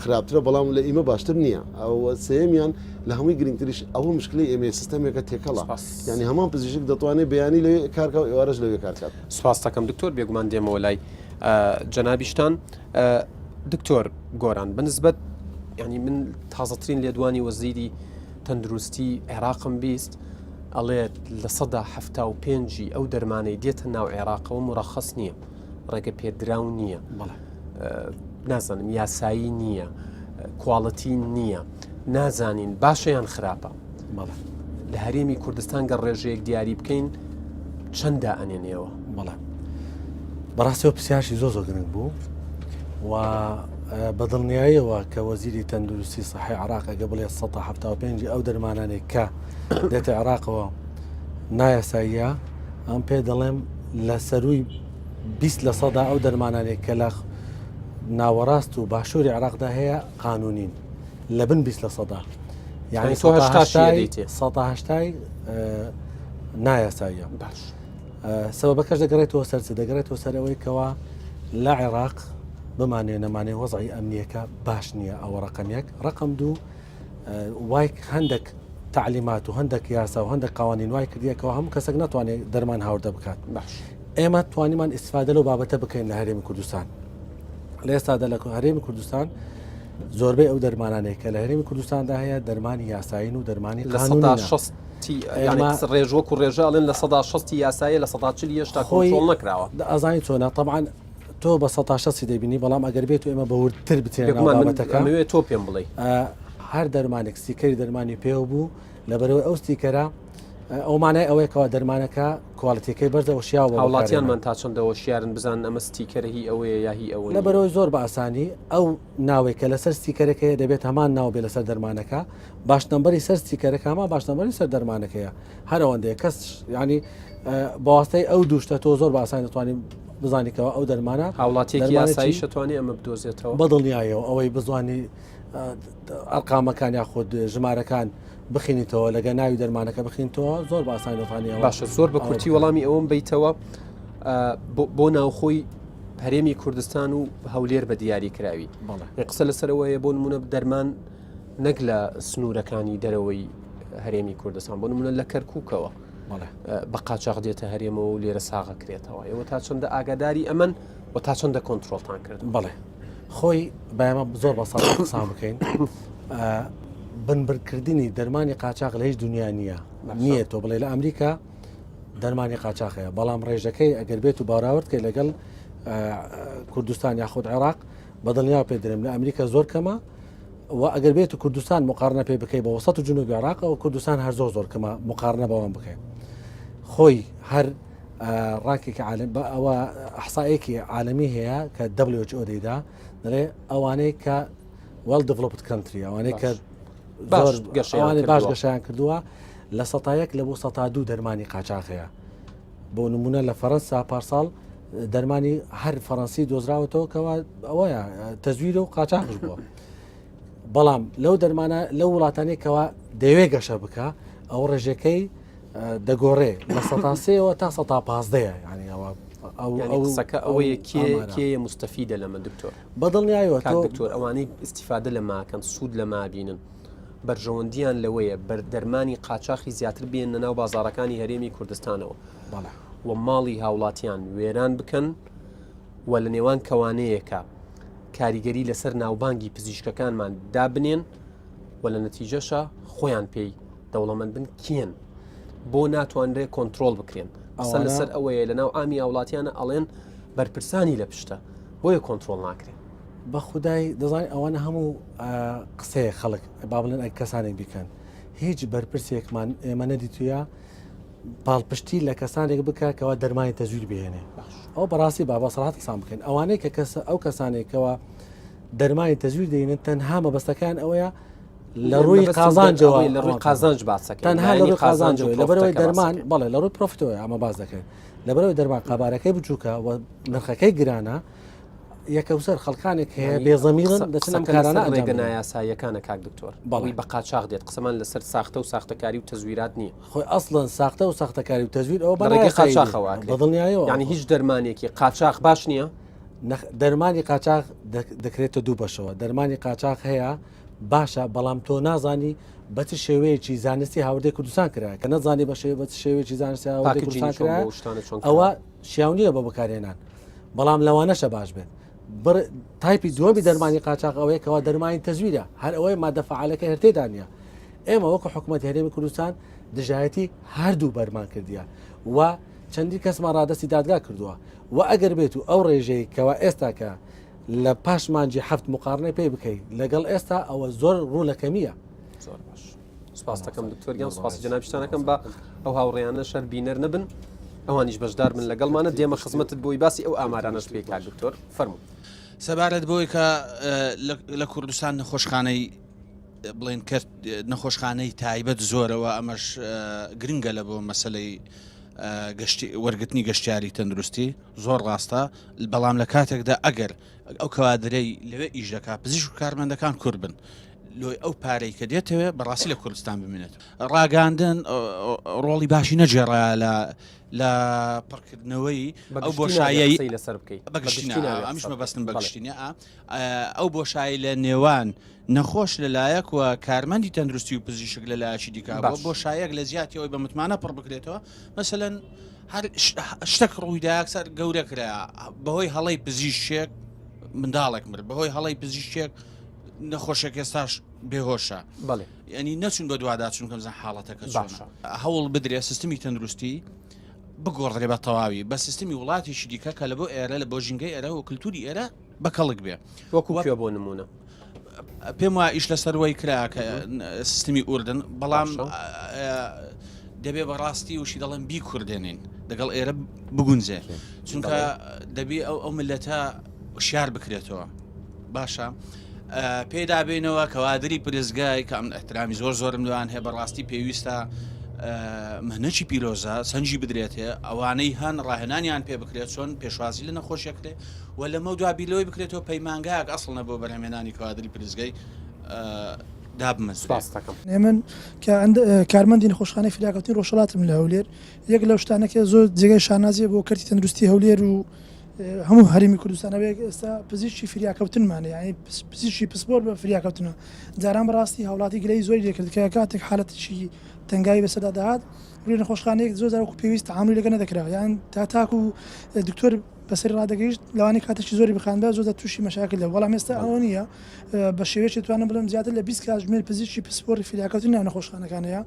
خراپترە بەڵام لە ئیمە باشتر نییە ئەوە سێمیان لە هەمووی گرنگتریش ئەوە مشکلی ئێمە سیستەمێکە تێکەڵە ینی هەمان پزیشک دەتوانێت بەیانی لەوێ کارکە و ئێوارەش لەوێ کارکات سپاس دەکەم دکتۆر بێگومان دێمەوە لای جەنابیشتان دکتۆر گۆران بەنسبەت ینی من تازەترین لێدوانی وەزیری تەندروستی عێراقم 20 ئەڵێت 75% ئەو دەرمانەی دێتە ناو عێراقەوە مرەخەس نییە ڕێگە پێدراو نییە نازانم یاسایی نییە quality نییە نازانین باشە یان خراپە لە هەرێمی کوردستان گەر ڕێژەیەک دیاری بکەین چەنددا ئەنێنەوە بەڵێ بەڕاستەوە پرسیارشی زۆ زۆر گرنگ بوو و بە دڵنیاییەوە کە وەزیری تەندروستی سەحی عراق ئەگە بڵێ 1970 ئەو دەرمانانێک کە دێتە عراقەوە نایاساییە ئەم پێ دەڵێم لە سەروی 20 لە سەدا ئەو دەرمانانێک کە لە ناوەڕاست و باشووری عراقدا هەیە قانونین لە بن 20 لە سەدا یعنی 180 نایاساییە باش سەبەکەش دەگەڕێتەوە سەر چ دەگەڕێتەوە سەر ئەوەی کەوا لە عێراق بمانێ نەمانێ وەزعی ئەمنیەکە باش نییە ئەوە ڕقم یەک ڕقم دوو وای هەندێک تعلیمات و هەندێک یاسا و هەندێک قوانین وای کردیەکەوە هەموو کەسێک ناتوانێت دەرمان هاوردە بکات باش ئێمە توانیمان ئیسفادە لەو بابەتە بکەین لە هەرێمی کوردستان لە ئێستادا لە هەرێمی کوردستان زۆربەی ئەو دەرمانانەی کە لە هەرێمی کوردستاندا هەیە دەرمانی یاسایین و دەرمانی لە سەدا 60. ڕێژ وەکو ڕێژە ئەڵێن 60% یاسایە 40% هێشتا خۆی کۆنترۆڵ نەکراوە. ئەزانی چۆنە تەبعەن تۆ بە 60% دەبینی بەڵام ئەگەر بێت و ئێمە بە وردتر بچینە ناو بێگومان من بابەتەکە ئەمەوێ تۆ پێم بڵێی. هەر دەرمانێک ستیکەری دەرمانی پێوە بوو لەبەرئەوەی ئەو ستیکەرە ئەو مانای ئەوەیە کەوا دەرمانەکە quality ەکەی بەرزە وشیاوە بۆ بەکارهێنان. هاوڵاتیانمان تا چەندە هۆشیارن بزانن ئەمە ستیکەرە هی ئەوەیە یا هی ئەوە نییە؟ لەبەرئەوەی زۆر بە ئاسانی ئەو ناوەی کە لەسەر ستیکەرەکەیە دەبێت هەمان ناو بێت لەسەر دەرمانەکە، batch number ی سەر ستیکەرەکە هەمان batch number ی سەر دەرمانەکەیە هەر ئەوەندەیە کەس یانی بەواستەی ئەو دوو شتە تۆ زۆر بە ئاسانی دەتوانی بزانی کەوا ئەو دەرمانە هاوڵاتیەکی دەرمانێکی ئاساییش ئەتوانێ ئەمە بدۆزێتەوە؟ بەدڵنیایەوە ئەوەی بزانی ئەرقامەکان یاخود ژمارەکان بخینیتەوە لەگە ناوی دەرمانەکە بخینتەوە زۆر بە ئاسانی دەتوانی ئەوە باشە زۆر بە کورتی وەڵامی ئەوەم بیتەوە بۆ ناوخۆی هەرێمی کوردستان و هەولێر بە دیاری کراوی قسە لەسەرەوەیە بۆ نمونە دەرمان نەک لە سنوورەکانی دەرەوەی هەرێمی کوردستان بۆ نمونە لە کەرکووکەوە بە قاچاق دێتە هەرێمەوە و لێرە ساغەکرێتەوە ئێوە تا چەندە ئاگاداری ئەمن و تا چەندە کۆنتترۆلتان کرد بەڵێ خۆی بایەمە زۆر بە ساڵ قسان بکەین بنبرکردنی دەرمانی قاچاق لە هیچ دنیا نییە نییە تۆ بڵێ لە ئەمریکا دەرمانی قاچاخەیە بەڵام ڕێژەکەی ئەگەر بێت و باراورد کەی لەگەڵ کوردستان یاخود عێراق بەدڵنیا پێ درم لە ئەمریکا زۆر کەمە و ئەگەر بێت و کوردستان مقارنە پێ بکەی بە وسط و جنوبی عێراق ئەو کوردستان هەر زۆر زۆر کەمە مقارنە بەوان بکەین خۆی هەر ڕاکێکی عالم بە ئەوە ئەحسایەکی عالمی هەیە کە WHO دەیدا دەڵێ ئەوانەی کە well developed country ئەوانەی کە زۆر گەشەیان باش گەشیان کردووە لە سەتایەک لە بۆ سەتا دوو دەرمانی قاچاخ هەیە بۆ نمونە لە فەرەنسا پارساڵ دەرمانی هەر فەرەنسی دۆزراوەتەوە کەوا ئەوەیە تەزویر و قاچاخش بووە بەڵام لەو دەرمانە لەو وڵاتانی کەوا دەوێ گەشە بکە ئەو ڕێژەکەی دەگۆڕێ لە سەتا سێەوە تا سەتا پازدەیە ینی ئەوە ئەو قسەکە ئەوەیە کێ کێ مستەفیدە لەمە دکتۆر بەدڵنیایەوە تۆ دکتۆر ئەوانەی استیفادە لە ماکەن سوود لە مابینن بەرژەوەندیان لەوەیە بەر دەرمانی قاچاخی زیاتر بێننە ناو بازاڕەکانی هەرێمی کوردستانەوە و ماڵی هاوڵاتیان وێران بکەن و لە نێوان کەوانەیەکە کاریگەری لەسەر ناوبانگی پزیشکەکانمان دابنێن و لە نەتیجەشە خۆیان پێی دەوڵەمەند بن کێن بۆ ناتوانرێت کۆنتترۆل بکرێن قسە لەسەر ئەوەیە لە ناو ئامی هاوڵاتیانە ئەڵێن بەرپرسانی لە پشتە بۆیە کۆنتترۆل ناکرێن. بە خودای دەزانانی ئەوانە هەموو قسەیە خەڵک با بڵێن ئەگ کەسانێک بیکەن هیچ بەرپرسێکمان ئێمە نەدیتویە پاڵپشتی لە کەسانێک بکە کەوا دەرمانی تەزویر بهێنێ ئەو بەڕاستی با بەسەڵات قسان بکەن ئەوانەی کە کەس ئەو کەسانێکەوە دەرمانی تەزویر دەینن تەنها مەبەستەکان ئەوەیە لە ڕووی قازانجەوە لە ڕووی قازانج باسەکە تەنها لە ڕووی قازانجەوە لەبەرەوەی دەرمان بەڵێ لە ڕووی profit ەوە ئەمە باس دەکەین لەبەرەوەی دەرمان قەبارەکەی بچووکە و نرخەکەی گرانە یەکەوسەر خەڵکانێک هەیە بێزەمیرن دەچن ئەم کارانە ئەنجام ڕێگە نایاساییەکانە کاک دکتۆر بەڵی بە قاچاخ دێت قسەمان لەسەر ساختە و ساختەکاری و تەزویرات نییە خۆی ئەسڵەن ساختە و ساختەکاری و تەزویر ئەوە بە ڕێگەی قاچاخەوە بە دڵنیایەوە یعنی هیچ دەرمانێکی قاچاخ باش نییە دەرمانی قاچاخ دەکرێتە دوو بەشەوە دەرمانی قاچاخ هەیە باشە بەڵام تۆ نازانی بە چ شێوەیەکی زانستی هاوردەی کوردستان کرا کە نەزانی بە شێوە بە چ شێوەیەکی زانستی هاوردەی کوردستان کرا ئەوە شیاو نییە بۆ بەکارهێنان بەڵام لەوانەشە باش بێت بڕ تایپی دووەمی دەرمانی قاچاق ئەوەیە کەوا دەرمانی تەزویرە هەر ئەوەی مادە فعالەکە هەر تێدا نییە ئێمە وەکو حکوومەت هەرێمی کوردستان دژایەتی هەردوو بەرمان کردیە و چەندی کەسمان ڕادستی دادگا کردووە و ئەگەر بێت و ئەو ڕێژەی کەوا ئێستا کە لە پاش مانجی هەفت مقارنەی پێی بکەیت لەگەڵ ئێستا ئەوە زۆر ڕوو لە کەمیە زۆر باش سپاس دەکەم دکتۆر گیان سپاسی جەنابیشتان ئەکەم بە ئەو هاوڕێیانە شەر بینەر نەبن ئەوانیش بەشدار بن لەگەڵمانە دێمە خزمەتت بۆی باسی ئەو ئامارانەش بکەی کاک دکتۆر فەرموو. سەبارەت بۆی کە لە کوردستان نەخۆشخانەی بڵێن کرد نەخۆشخانەی تایبەت زۆرەوە ئەمەش گرنگە لە بۆ مەسلەی وەرگرتنی گەشتیاری تەندروستی زۆر ڕاستە بەڵام لە کاتێکدا ئەگەر ئەو کەوادرەی لەوێ ئیش دەکات پزیشک و کارمەندەکان کورد بن لۆی ئەو پارەی کە دێتەوێ بەڕاستی لە کوردستان بمێنێت ڕاگەاندن ڕۆڵی باشی نەگێڕا لە لە پڕکردنەوەی ئەو بۆشایی لەسەر بکەیت بەگشتی ئەمیش مەبەستم بەگشتینە ئەو بۆشایی لە نێوان نەخۆش لەلایەک و کارمەندی تەندروستی و پزیشک لە لایەکی دیکە بۆ بۆشایەک لە جیاتی ئەوی بە متمانە پڕ بکرێتەوە مەسەلەن هەر شتەک ڕوویدا یەکسەر گەورە کرا بەهۆی هەڵەی پزیشکێک منداڵێک مرد بەهۆی هەڵەی پزیشکێک نەخۆشێک ئێستاش. بێهۆشە بەڵێ ینی نەچون بە دوواداچون کەم زان حاڵەتەکە باشە. چۆنە هەوڵ بدرێ سیستمی تەندروستی بگۆڕدرێ بە تەواوی بە سیستمی وڵاتێکی دیکە کە لە بۆ ئێرە لە بۆ ژینگەی ئێرە و کللتوری ئێرە بە کەڵک بێ وەکو کوێ بۆ نمونە؟ پێم وایە ئیش لەسەر وەی کرا کە سیستمی ئوردن بەڵام دەبێ بەڕاستی وشی دەڵێن بیکوردێنین دەگەڵ ئێرە بگونجێ چونکە دەبێ ئەو ئەو ملەتە شار بکرێتەوە باشە پێدا بینەوە کەوادری پرزگای کە ئەم احترامی زۆر زۆرم لەوان هەیە بەڕاستی پێویستە مهنەکی پیرۆزە سەنجی بدرێتێ ئەوانەی هەن ڕاهێنانیان پێ بکرێت چۆن پێشوازی لە نەخۆشیەکرێ و لەمەودوا بیر لەوەی بکرێتەوە پەیمانگایەک ئەسڵ نەبووە بەرهەمهێنانی کادری پرسگەی دابمەزرێت. سپاست دەکەم. من کە کارمەندی نەخۆشخانەی فریاکەوتنی ڕۆژهەڵاتم لە هەولێر، یەک لەو شتانە کە زۆر جێگای شانازیە بۆ کەرتی تەندروستی هەولێر و هەموو هەرێمی کوردستان ئەوەیە کە ئێستا پزیشکی فریاکەوتنمان هەیە، یانی پزیشکی پسپۆر بە فریاکەوتنە. جاران بەڕاستی هاوڵاتی گلەیی زۆری لێکرد کە کاتێک حالەتێکی تەنگاوی بەسەردا دەهات ڕووی نەخۆشخانەیەک زۆر جار وەکو پێویست تەعامولی لەگەڵ نەدەکرا یان تا تاکو دکتۆر بەسەری ڕادەگەیشت لەوانەیە کاتێکی زۆری بخاندا زۆر تووشی مەشاکل دەبوو بەڵام ئێستا ئەوە نییە بە شێوەیەکی دەتوانم بڵێم زیاتر لە 20 کاتژمێر پزیشکی پسپۆڕی فریاکەوتنی ناو نەخۆشخانەکان هەیە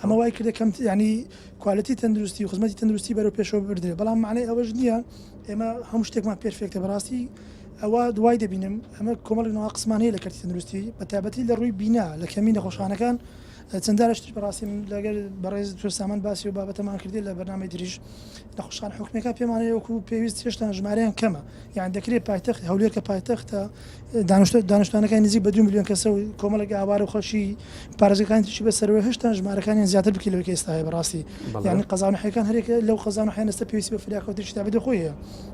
ئەمە وای کردە کەم ینی quality تەندروستی و خزمەتی تەندروستی بەرەو پێشەوە بردرێ بەڵام معنای ئەوەش نییە ئێمە هەموو شتێکمان perfect ە بەڕاستی ئەوە دوای دەبینم ئەمە کۆمەڵی ناقسمان هەیە لە کەرتی تەندروستی بە تایبەتی لە ڕووی بینا لە کەمی نەخۆشخانەکان چەند جارێک شتیش بەڕاستی من لەگەر بەڕێز دکتۆر سامان باسی و بابەتەمان کردی لە بەرنامەی دریژ نەخۆشخانە حکومیەکان پێمان هەیە وەکو پێویست هێشتا ژمارەیان کەمە یان دەکرێت پایتەخت هەولێر کە پایتەختە دانیشت دانیشتوانەکان نزیک بە 2 میلیۆن کەسە و کۆمەڵێک ئاوارە و خەڵکی پارێزگەکانی تریشی بەسەرەوە هێشتا ژمارەکانیان زیاتر بکەی لەوەی کە ئێستا هەیە بەڕاستی یعنی قەزا و ناحیەکان هەرێک لەو قەزا و ناحیانە ئێستا پێویستی بە فریاکەوتنێکی تایبەتی خۆی هەیە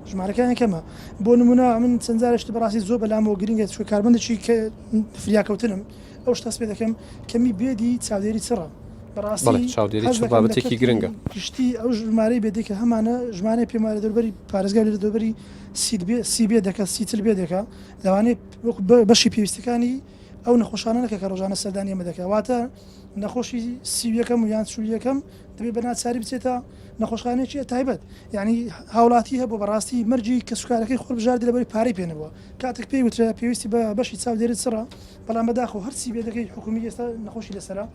ژمارەکانیان کەمە بۆ نمونە من چەند جارێک شت بەڕاستی زۆر بەلامەوە گرنگە چونکە کارمەندێکی کە فریاکەوتنم ئەو شتە هەست پێ دەکەم کەمی bed ی چاودێری چڕە بەڕاستی بەڵێ چاودێری هەست چڕ دەکەم لە بابەتێکی کەرتی گرنگە. گشتی ئەو ژمارەی bed ەی کە هەمانە ژمارەی پێم وایە لە دەوروبەری پارێزگای لە دەوروبەری سی بێ سی bed ەکە سی 40 bed ێکە لەوانەیە وەکو بەشی پێویستەکانی ئەو نەخۆشانە نەکە کە ڕۆژانە سەردانی ئێمە دەکات واتە نەخۆشی سی و یەکەم و یان چل و یەکەم دەبێت بە ناچاری بچێتە نەخۆشخانەیەکی تایبەت یعنی هاوڵاتی هەبوو بەڕاستی مەرجی کەسوکارەکەی خۆی بژاردی لەبەری پارەی پێ نەبووە کاتێک پێی وترا پێویستی بە بەشی چاودێری چڕە بەڵام بەداخەوە هەر سی bed ەکەی حکومی ئێستا نەخۆشی لەسەرە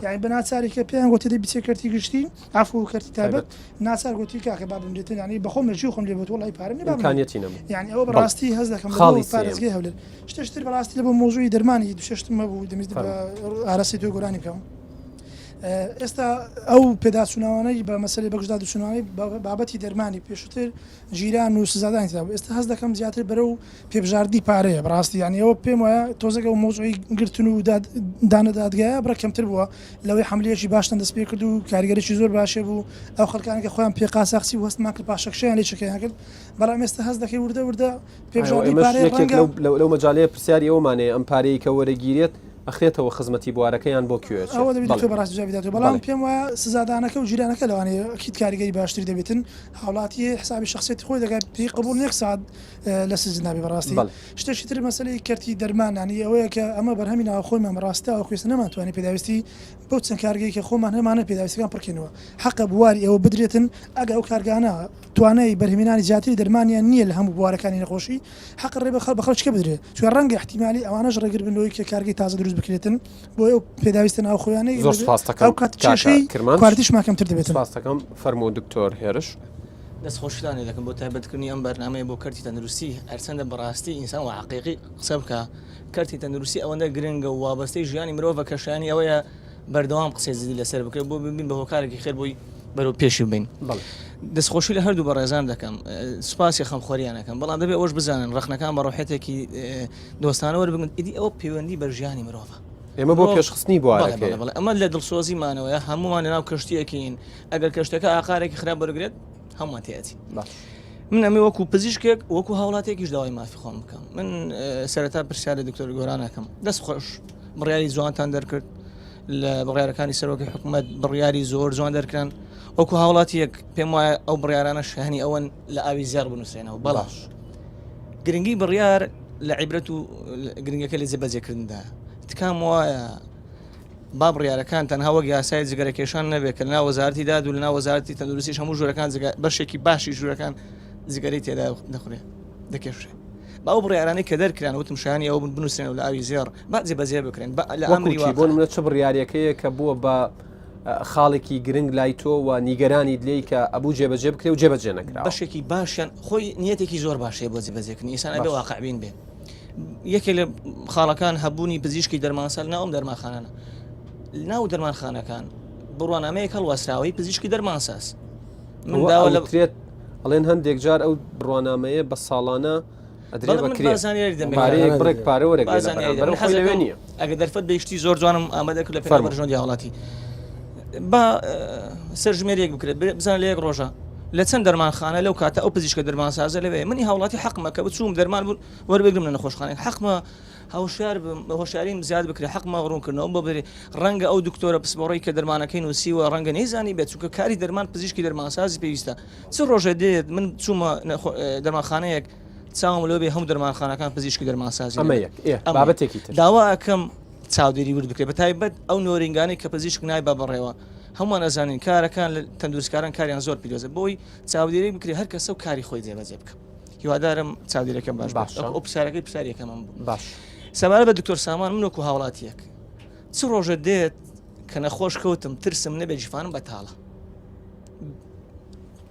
یانی بە ناچاری کە پێیان گوتی دەی بچێ کەرتی گشتی عفو کەرتی تایبەت ناچار گوتی کاکە با بمرێتن یانی بەخۆم لە ژیو خۆم لێ بۆت وەڵی پارەم نییە با بمرم ئیمکانیەتی نەبوو یانی ئەوە بەڕاستی هەست دەکەم لە خاڵی بۆ سێیەم. پارێزگای هەولێر شتێش تر بەڕاستی لە بۆ مەوزوعی دەرمانی دوو شتم هەبوو دەمویست بە فەرموو. ئاراستەی تۆ گۆرانی بکەم ئێستا ئەو پێداچوونەوانەی بە مەسەلەی بەگژدادچوونەوەی بابەتی دەرمانی پێشووتر گیران و سزادانی تێدا بوو ئێستا هەست دەکەم زیاتر بەرەو پێبژاردنی پارەیە بەڕاستی یانی ئەوە پێم وایە تۆزێک ئەو مەوزوعی گرتن و داد دانە دادگایە بڕە کەمتر بووە لەوەی حەملەیەکی باشتان دەست پێ کرد و کاریگەریی زۆر باشێ بوو ئەو خەڵکانە کە خۆیان پێ قاچاخچی بوو هەستمان کرد پاشەکشەیان لێ چەکەیان کرد بەڵام ئێستا هەست دەکەی وردە وردە ئەوە پێبژاردنی ئێمەش پارەیە یەکێک ڕەنگە لەو لەو لەو مەجالەیە پرسیاری ئەوەمان هەیە ئەم پارەی کە وەرەگیرێت ئەخرێتەوە خزمەتی بوارەکە یان بۆ کوێ ئەچێت؟ ئەوە دەبێت بەڵێ دکتۆر بەڕاستی جوابی بداتەوە بەڵام بەڵێ. پێم وایە سزادانەکە و گیرانەکە لەوانەیە ئەکید کاریگەری باشتری دەبێتن هاوڵاتی حسابی شخصیەتی خۆی دەکات پێی قبوڵ نیە یەک سەعات لە سجن نابێ بەڕاستی بەڵێ. شتێکی تر مەسەلەی کەرتی دەرمان یانی ئەوەیە کە ئەمە بەرهەمی ناوخۆیمان بەڕاستی تاوەکو ئێستا نەمانتوانی پێداویستی بەو چەند کارگەی کە خۆمان هەمانە پێداویستەکان پڕکەینەوە حەقە بواری ئەوە بدرێتن ئەگەر ئەو کارگانە توانای بەرهەمهێنانی زیاتری دەرمانیان نییە لە هەموو بوارەکانی نەخۆشی حەقە ڕێ بە خەڵکیکە بدرێت چونکە ڕەنگە ئیحتیمالی ئەوانەش ڕێگر بن لەوەی کە کارگەی تازە دروست بکرێتن بۆ ئەو پێداویستە ناوخۆیانەی زۆر سپاس دەکەم ئەو کات کاکە کێشەی کرمانج quality شمان کەمتر دەبێتن. سپاس دەکەم فەرموو دکتۆر هێرش. دەست خۆشیتان لێ دەکەم بۆ تایبەتکردنی ئەم بەرنامەیە بۆ کەرتی تەندروستی هەرچەندە بەڕاستی ئینسان وە حەقیقی قسە بکا کەرتی تەندروستی ئەوەندە گرنگە و وابەستەی ژیانی مرۆڤە کە شایانی ئەوەیە بەردەوام قسەی جدی لەسەر بکرێت بۆ ببین بە هۆکارێکی خێر بۆی بەرەو پێشی ببەین بەڵێ. دەستخۆشی لە هەردوو بەڕێزان دەکەم سوپاسی خەمخۆریان ئەکەم بەڵام دەبێ ئەوەش بزانن ڕەخنەکان بە ڕۆحیەتێکی دۆستانە وەربگرن ئیدی ئەوە پەیوەندی بە ژیانی مرۆڤە ئێمە بۆ پێشخستنی بوارەکەیە. بەڵێ بەڵێ ئەمە لە دڵسۆزیمانەوەیە هەموومان لەناو کەشتییەکین ئەگەر کەشتەکە ئاقارێکی خراپ وەرگرێت هەمووان تێئەچین. من ئەمێ وەکو پزیشکێک وەکو هاوڵاتێکیش داوای مافی خۆم بکەم من سەرەتا پرسیار لە دکتۆر گۆران ئەکەم دەست خۆش بڕیاری جوانتان دەرکرد لە بڕیارەکانی سەرۆکی حکوومەت بڕیاری زۆر جوان دەرکران وەکو هاوڵاتیەک پێم وایە ئەو بڕیارانە شایانی ئەوەن لە ئاوی زێڕ بنووسێنەوە بەڵام گرنگی بڕیار لە عیبرەت و گرنگەکە لە جێبەجێکردندا تکام وایە با بڕیارەکان تەنها وەک یاسای جگەرەکێشان نەبێت کە لەناو وەزارەتی داد و لەناو وەزارەتی تەندروستیش هەموو ژوورەکان بەشێکی باشی ژوورەکان جگەرەی تێدا دەخورێ دەکێشرێ. با ئەو بڕیارانەی کە دەرکران وتم شایانی ئەوە بوون بنووسرێنەوە لە ئاوی زێڕ با جێبەجێ بکرێن با لە وەکو ئەمری چی بۆ واقع. نمونە چ بڕیارێکەیە کە بووە بە خاڵێکی گرنگ لای تۆ و نیگەرانیت لێی کە ئەبوو جێبەجێ بکرێ و جێبەجێ نەکراوە؟ بەشێکی باشیان خۆی نیەتێکی زۆر باش هەیە بۆ جێبەجێکردنی ئینسان ئەبێ باش. واقعبین بێ یەکێ لە خاڵەکان هەبوونی پزیشکی دەرمانساز لەناو ئەم دەرمانخانانە لەناو دەرمانخانەکان بڕوانامەیەک هەڵواسراوەی پزیشکی دەرمانساز من ئەوە داوا لە ئەوترێت ئەڵێن هەندێک جار ئەو بڕوانامەیە بە ساڵانە ئەدرێ بەڵێ بە من کرێ بازانیاری دەمێ پارەیەک بڕێک پارە وەرەگرێ لە بازانیاری بەرامبەر دەمێ. خۆی لەوێ حەزەکەم نییە ئەگەر دەرفەت بە شتی زۆر جوانم ئامادە کرد لە پێناو فەرموو. بەرژەوەندی هاوڵاتی با سەرژمێریەک بکرێت بزانە لە یەک ڕۆژە لە چەند دەرمانخانە لەو کاتە ئەو پزیشکە دەرمانسازە لەوێ منی هاوڵاتی حەقمە کە بچووم دەرمان بوو وەربگرم لە نەخۆشخانەیەک حەقمە هۆشیار بم هۆشیاریم زیاد بکرێت حەقمە ڕوونکردنەوە بۆ بدرێت ڕەنگە ئەو دکتۆرە پسپۆڕەی کە دەرمانەکەی نووسیوە ڕەنگە نەیزانی بێت چونکە کاری دەرمان پزیشکی دەرمانسازی پێویستە چ ڕۆژێ دێت من چوومە دەرمانخانەیەک چاوم لەوە بێ هەموو دەرمانخانەکان پزیشکی دەرمانسازی ئەمە یەک ئێ بابەتێکی تر داوا ئەکەم چاودێری ورد بکرێت بە تایبەت ئەو نۆرینگانەی کە پزیشک نایبا بەڕێوە هەمووان ئەزانین کارەکان لە تەندروستکاران کاریان زۆر پیرۆزە بۆی چاودێری بکرێت هەر کەسە و کاری خۆی جێبەجێ بکە هیوادارم چاودێرەکەم باش باشە. ئەو پرسیارەکەی پرسیاری یەکەمم بوو باش سەبارەت بە دکتۆر سامان من وەکو هاوڵاتیەک چ ڕۆژە دێت کە نەخۆش کەوتم ترسم نەبێت ژیفانم بەتاڵە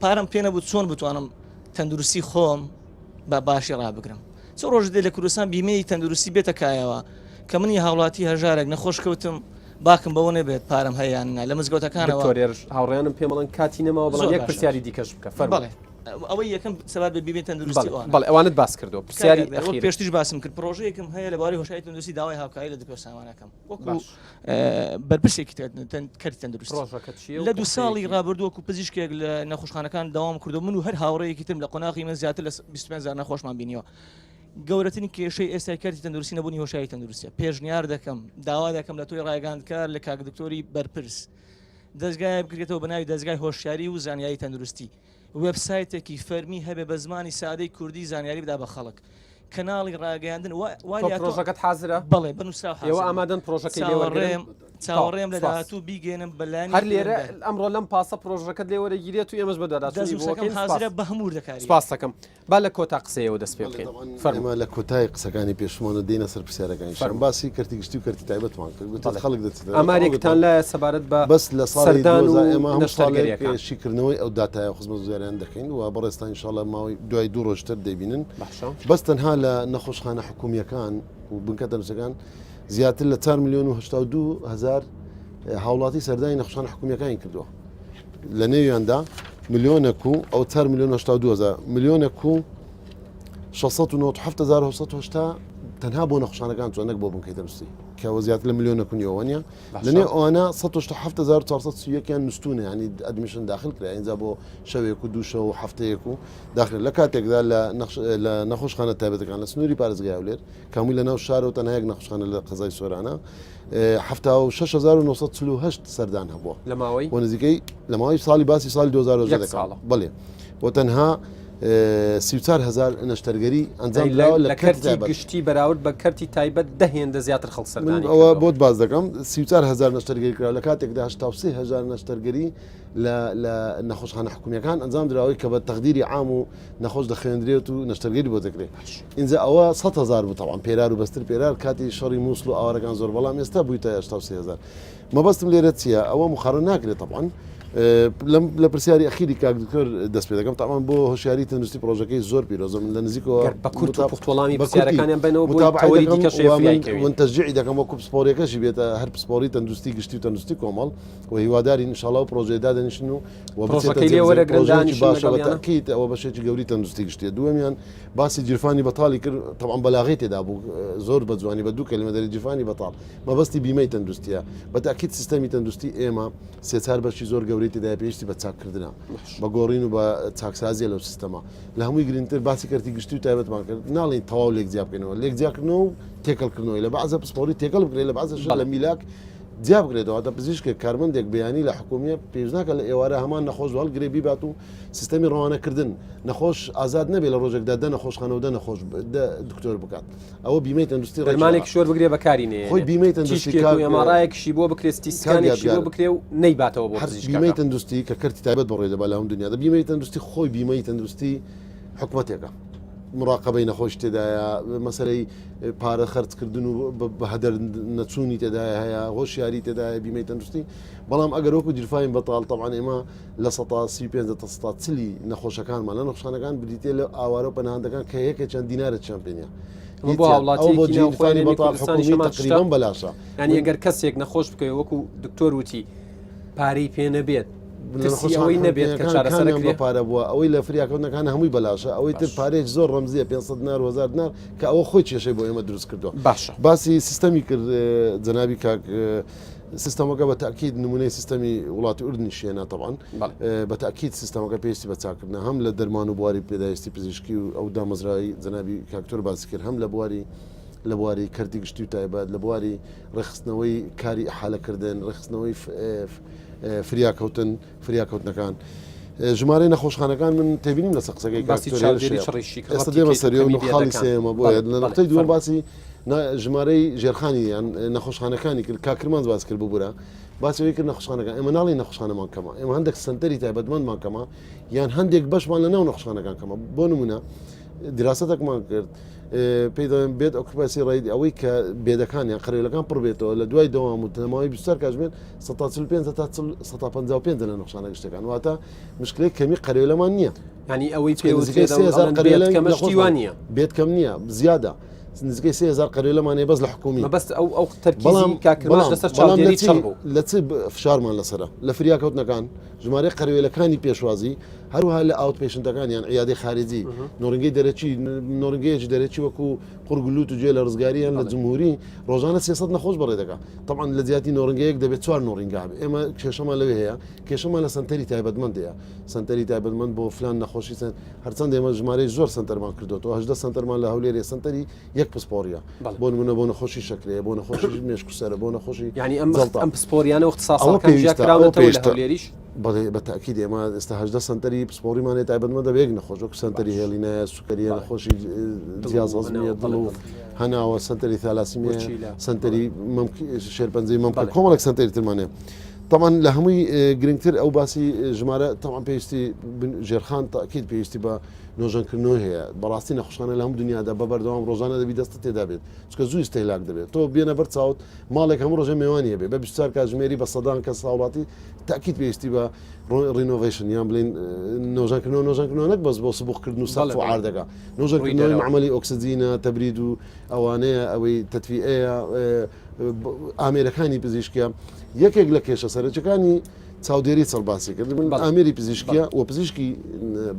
پارەم پێ نەبوو چۆن بتوانم تەندروستی خۆم بە باشی ڕابگرم چ ڕۆژ دێ لە کوردستان بیمەی تەندروستی بێتە کایەوە کە منی هاوڵاتی هەژارێک نەخۆش کەوتم باکم بەوە نەبێت پارەم هەیە یان نا لە مزگەوتەکانەوە دکتۆر هێرش هاوڕێیانم پێم ئەڵێن کاتی نەماوە بەڵام زۆر یەک باشە. پرسیاری دیکەش بکە فەرموو. بەڵێ ئەوەی یەکەم سەبارەت بە بیمەی تەندروستی بەڵێ ئەوانە. بەڵێ ئەوانت باس کردەوە پرسیاری کاک ئەدەر، وەک ئەخیر. پێشتریش باسم کرد پڕۆژەیەکم هەیە لە بواری هۆشیاری تەندروستی داوای هاوکاری لە دکتۆر سامانەکەم وەکو باش. بەرپرسێکی کەرتی تەندروستی. پڕۆژەکە چییە و لە دوو ساڵی پوختەیەکی؟ ڕابردوو وەکو پزیشکێک لە نەخۆشخانەکان دەوام کردو من و هەر هاوڕێیەکی ترم لە قۆناغی من زیاتر لە 25 هەزار نەخۆشمان بینیوە. گەورەترین کێشەی ئێستای کەرتی تەندروستی نەبوونی هۆشیاری تەندروستیە. پێشنیار دەکەم، داوا دەکەم لە تۆی ڕایگەیاندکار لە کاک دکتۆری بەرپرس دەزگایەک بکرێتەوە بە ناوی دەزگای هۆشیاری و زانیاری تەندروستی. وێبسایتێکی فەرمی هەبێ بە زمانی سادەی کوردی زانیاری بدا بە خەڵک. کەناڵی ڕاگەیاندن وا تۆ وا پرۆژەکەت حازرە؟ بەڵێ بە نووسراو ئێوە حازرم. ئامادەن پرۆژەکەی لێ وەرگرن؟ چاوەڕێم چاوەڕێم لە سپاس. داهاتوو بیگەیەنم بە لایەنی هەر لێرە پەیوەنددار. ئەمڕۆ لەم پاسە پرۆژەکەت لێ وەرەگیرێت و ئێمەش بەدواداچوونی بۆ دەستنووسەکەم ئەکەین. سپاس. حازرە بە هەموو وردەکارییەک. سپاست دەکەم. با لە کۆتا قسەیەوە دەست پێ بکەین. فەرموو. ئێمە لە کۆتای قسەکانی پێشوومان و دێینە سەر پرسیارەکانیشان. فەرموو. باسی کەرتی گشتی و کەرتی تایبەتمان کرد. گوتت بەڵێ. خەڵک دەچێتە دەرەوە. ئامارێکتان لایە سەبارەت بە بەس لە ساڵی سەردان و 2000 ئێمە هەموو ساڵێک نەشتەرگەرییەکان. شیکردنەوەی ئەو داتایە و خزمەتگوزاریان دەکەین و بەڕێزتان ئینشاڵڵا ماوەی دوای دوو ڕۆژ تر دەیبینن. باشە. بەس تەنها لە نەخۆشخانە حکوومییەکان و بنکە تەندروستییەکان زیاتر لە 4 ملیۆن و 82 هەزار هاوڵاتی سەردانی نەخۆشخانە حکوومییەکانی کردووە. لە نێویاندا ملیۆنێک و ئەو 4 ملیۆن 82 هەزار ملیۆنێک و 697 هەزار و 780 تەنها بۆ نەخۆشخانەکان چووە نەک بۆ بنکەی تەندروستی کە ئەوە زیاتر لە ملیۆنێک و نیوە نیە لە نێو ئەوانە 197431 یان نووسونە ینی admission داخل کرا اینجا بۆ شەوێک و دوو شەو و هەفتەیەک و داخل لە کاتێکدا لە لە نەخۆشخانە تایبەتەکان لە سنووری پارێزگای هەولێر کاموی لە ناو شارە و تەنها یەک نەخۆشخانە لە قەزای سۆرانە 76948 سەردان هەبووە لە ماوەی بۆ نزیکەی لە ماوەی ساڵی باسی ساڵی 2010 یەک ساڵە. بەڵێ بۆ تەنها 34000 نەشتەرگەری ئەنجام دراوە لە کەرتی گشتی بەراورد بە کەرتی تایبەت دە هێندە زیاتر خەڵک سەردانی ئەوە کردووە. بۆت باس دەکەم 34000 نەشتەرگەری کرا لە کاتێکدا 83000 نەشتەرگەری لە لە نەخۆشخانە حکومیەکان ئەنجام دراوەی کە بە تەقدیری عام و نەخۆش دەخوێندرێت و نەشتەرگەری بۆ دەکرێت ئینجا ئەوە 100 هەزار بوو تەبعەن پێرار و بەستر پێرار کاتی شەڕی مووسڵ و ئاوارەکان زۆر بەڵام ئێستا بوویتە 83 هەزار مەبەستم لێرە چییە ئەوە مقارنە ناکرێت تەبعەن لەم لە پرسیاری ئەخیری کاک دکتۆر دەست پێ دەکەم تەبعەن بۆ هۆشیاری تەندروستی پرۆژەکەی زۆر پیرۆزە من لە نزیکەوە گەر بە کورت و متاب- پوخت وەڵامی بە کورتی پرسیارەکانیان بەنەوە بۆی متابعەی تەوەری دەکەم دیکەش و من فریای کەوین. من تەشجیعی دەکەم وەکو پسپۆڕیەکەشی بێتە هەر پسپۆڕی تەندروستی گشتی و تەندروستی کۆمەڵ و هیوادارین ئینشاڵڵا ئەو پرۆژەیە دادەنیشن و و بچێتە پرۆژەکەی لێ جێبەجێ. وەرەگرن پرۆژەیەکی دانیشن باشە بە لەگەڵیانە؟ تەئکید ئەوە بەشێکی گەوری تەندروستی گشتیە دووەمیان باسی گیرفانی بەتاڵی کرد تەبعەن بەلاغەی تێدا بوو زۆر بە جوانی بە دوو کەلیمە دەری گیرفانی بەتاڵ مەبەستی بیمەی تەندروستیە بە تەئکید سیستەمی تەندروستی ئێمە سێ چار بەشی زۆر گەورەی تێدایە پێویستی بە چاککردنە بە گۆڕین و بە چاکسازیە لەو سیستەمە لە هەمووی گرنگتر باسی کەرتی گشتی و تایبەتمان کرد ناڵێین تەواو لێک جیا بکەینەوە لێک جیاکردنەوە و تێکەڵکردنەوەی لە بەعزە پسپۆڕی تێکەڵ بکرێت لە بەعزە شت لە میلاک جیا بکرێتەوە واتە پزیشکێک کارمەندێک بەیانی لە حکومیە پێویست ناکات لە ئێوارە هەمان نەخۆش هەڵگرێ بیبات و سیستەمی ڕەوانەکردن نەخۆش ئازاد نەبێت لە ڕۆژێکدا دە نەخۆشخانە و دە نەخۆش دە دکتۆر بکات ئەوە بیمەی تەندروستی دەرمانێک شۆر بگرێ بەکاری نێ خۆی بیمەی تەندروستی تیشکێک و ئێماڕایەکیشی بۆ بکرێ CT scan ێکیشی بۆ بکرێ و نەیباتەوە بۆ هەر پزیشکەکە. بیمەی تەندروستی کە کەرتی تایبەت بەڕێ دەبا لە هەموو دنیادا بیمەی تەندروستی خۆی بیمەی تەندروستی حکومەتێکە. مراقبەی نەخۆش تێدایە مەسەرەی پارە خەرجکردن و بە هەدەر نەچوونی تێدایە هەیە هۆشیاری تێدایە بیمەی تەندروستی بەڵام ئەگەر وەکو گیرفانی بەتاڵ تەبعەن ئێمە 35% تا 40% نەخۆشەکانمان لە نەخۆشخانەکان بریتیە لە ئاوارە و پەناهەندەکان کە یەکێکیان دینارێکیان پێ نییە. ئەوە بۆ ئەوە بۆ هاوڵاتیەکی ناوخۆی گیرفانی هەرێمی بەتاڵ کوردستانیش حکومی هەمان شتە تەقریبەن بەلاشە. یانی ئەگەر کەسێک نەخۆش بکەوێ وەکو دکتۆر وتی پارەی پێ نەبێت لە ترسی نەخۆشخانە ئەوەی نەبێت کە حکومییەکان چارەسەر کامیان بە نەکرێ؟ پارە بووە ئەوەی لە فریاکەوتنەکان هەمووی بەلاشە ئەوەی تر باش. پارەیەکی زۆر ڕەمزیە 500 دینار و 1000 دینار کە ئەوە خۆی کێشەی بۆ ئێمە دروست کردووە. باشە. باسی سیستەمی کرد جەنابی کاک سیستەمەکە بە تەئکید نمونەی سیستەمی وڵاتی ئوردنیش هێنا تەبعەن بە تەئکید سیستەمەکە پێویستی بە چاککردنە هەم لە دەرمان و بواری پێداویستی پزیشکی و ئەو دامەزراوەی جەنابی کاک تۆر باسی کرد هەم لە بواری لە بواری کەرتی گشتی و تایبەت لە بواری ڕێکخستنەوەی کاری ئەحالەکردن ڕێکخستنەوەی فریاکەوتن فریاکەوتنەکان ژمارەی نەخۆشخانەکان من تێبینیم لەسەر قسەکەی باسی چاودێری چڕیشی کرد ئێستا ڕەتی دێمە کەیت و سەری کەمی خاڵی بێدەکان سێیەمە بەڵێ بۆیە لە بەڵێ نقطەی دووەم فەرموو باسی ژمارەی ژێرخانی یان نەخۆشخانەکانی کرد کاک کرمانج باس کرد ببورە باسی ئەوەی کرد نەخۆشخانەکان ئێمە ناڵێین نەخۆشخانەمان کەمە ئێمە هەندێک سەنتەری تایبەتمەندمان کەمە یان هەندێک بەشمان لە ناو نەخۆشخانەکان کەمە بۆ نمونە دراسەتێکمان کرد پێی دەڵێن bed occupancy rate ئەوەی کە bed ەکان یان قەرێلەکان پڕ بێتەوە لە دوای دەوام و تەماوی 24 کاتژمێر 145 تا 155 لە نەخۆشخانە گشتەکان واتە مشکلەی کەمی قەرێلەمان نییە ینی ئەوەی پێ نزیکەی 3000 قەرێلە کەمەشتی وان نییە bed کەم نییە زیادە نزیکەی 3000 قەرێلەمان هەیە بەس لە حکومی مەبەست ئەو ئەو تەرکیزی کاک کرمانج لەسەر چاودێری چڕ بوو لە چ فشارمان لەسەرە لە فریاکەوتنەکان ژمارەی قەروێلەکانی پێشوازی هەروەها لە outpatient ەکان یان عیادەی خارجی نۆرنگەی دەرەکی نۆرنگەیەکی دەرەکی وەکو قوڕگ و لوت و گوێ لە ڕزگاریان لە جمهوری ڕۆژانە 300 نەخۆش بەڕێ دەکا طبعا لە جیاتی نۆرنگەیەک دەبێت چوار نۆرینگە هەبێت ئێمە کێشەمان لەوێ هەیە کێشەمان لە سەنتەری تایبەتمەند هەیە سەنتەری تایبەتمەند بۆ فلان نەخۆشی سەن هەرچەند ئێمە ژمارەی زۆر سەنتەرمان کردوەوە هەژدە سەنتەرمان لە هەولێرێ سەنتەری یەک پسپۆڕیە بۆ نمونە بۆ نەخۆشی شەکرەیە بۆ نەخۆشی مێشک و سەرە بۆ نەخۆشی یعنی ئەم ئەم پسپۆریانە و اختصاصەکان جیا کراونەتەوە لە هەولێریش بەڵێ بە تاکید ئێمە ئێستا هەژدە سەنتەری پسپۆڕیمان هەیە تایبەتمەندە بە یەک نەخۆش وەکو سەنتەری هێڵینایە سوکەریە نەخۆشی جیاز هەزمیە دڵ و هەناوە سەنتەری ثالاسیمیە سەنتەری شێرپەنجەی مەمکە کۆمەڵێک سەنتەری ترمان هەیە تەمان لە هەمووی گرنگتر ئەو باسی ژمارە تەمان پێویستی ژێرخان تاکید پێویستی بە نۆژەنکردنەوە هەیە بەڕاستی نەخۆشخانە لە هەموو دنیادا بە بەردەوام ڕۆژانە دەبی دەستت تێدا بێت چونکە زوو ئیستیهلاک دەبێت تۆ بێنە بەر چاوت ماڵێک هەموو ڕۆژێ مێوانی هەبێ بە 24 کاتژمێری بە سەدان کەس هاوڵاتی تاکید پێویستی بە renovation یان بڵین نۆژەنکردنەوە نۆژەنکردنەوە نەک بەس بۆ سبوخکردن و سەقف و عاردەکە نۆژەنکردنەوەی مەعمەلی ئۆکسجینە تەبرید و ئەوانەیە ئەوەی تەدفیئەیە ئامێرەکانی پزیشکیە یەکێک لە کێشە سەرەکیەکانی چاودێری چڕ باسی کرد من ئامێری پزیشکیە و پزیشکی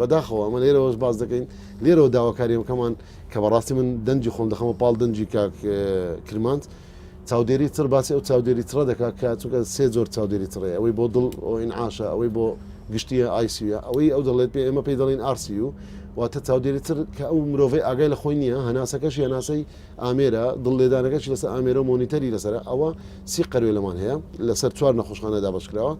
بەداخەوە ئەمە لێرەوەش باس دەکەین لێرەوە داواکاریەکەمان کە بەڕاستی من دەنگی خۆم دەخەمە پاڵ دەنگی کاک کرمانج چاودێری چڕ باسی ئەو چاودێری چڕە دەکات کە چونکە سێ جۆر چاودێری چڕەیە ئەوەی بۆ دڵ ئینعاشە ئەوەی بۆ گشتیە ICU یە ئەوەی ئەو دەڵێت پێ ئێمە پێی دەڵێن RCU واتە چاودێری چڕ کە ئەو مرۆڤەی ئاگای لە خۆی نییە هەناسەکەشی هەناسەی ئامێرە دڵ لێدانەکەشی لەسەر ئامێرە و monitor ی لەسەرە ئەوە سی قەروێلەمان هەیە لەسەر چوار نەخۆشخانە دابەشکراوە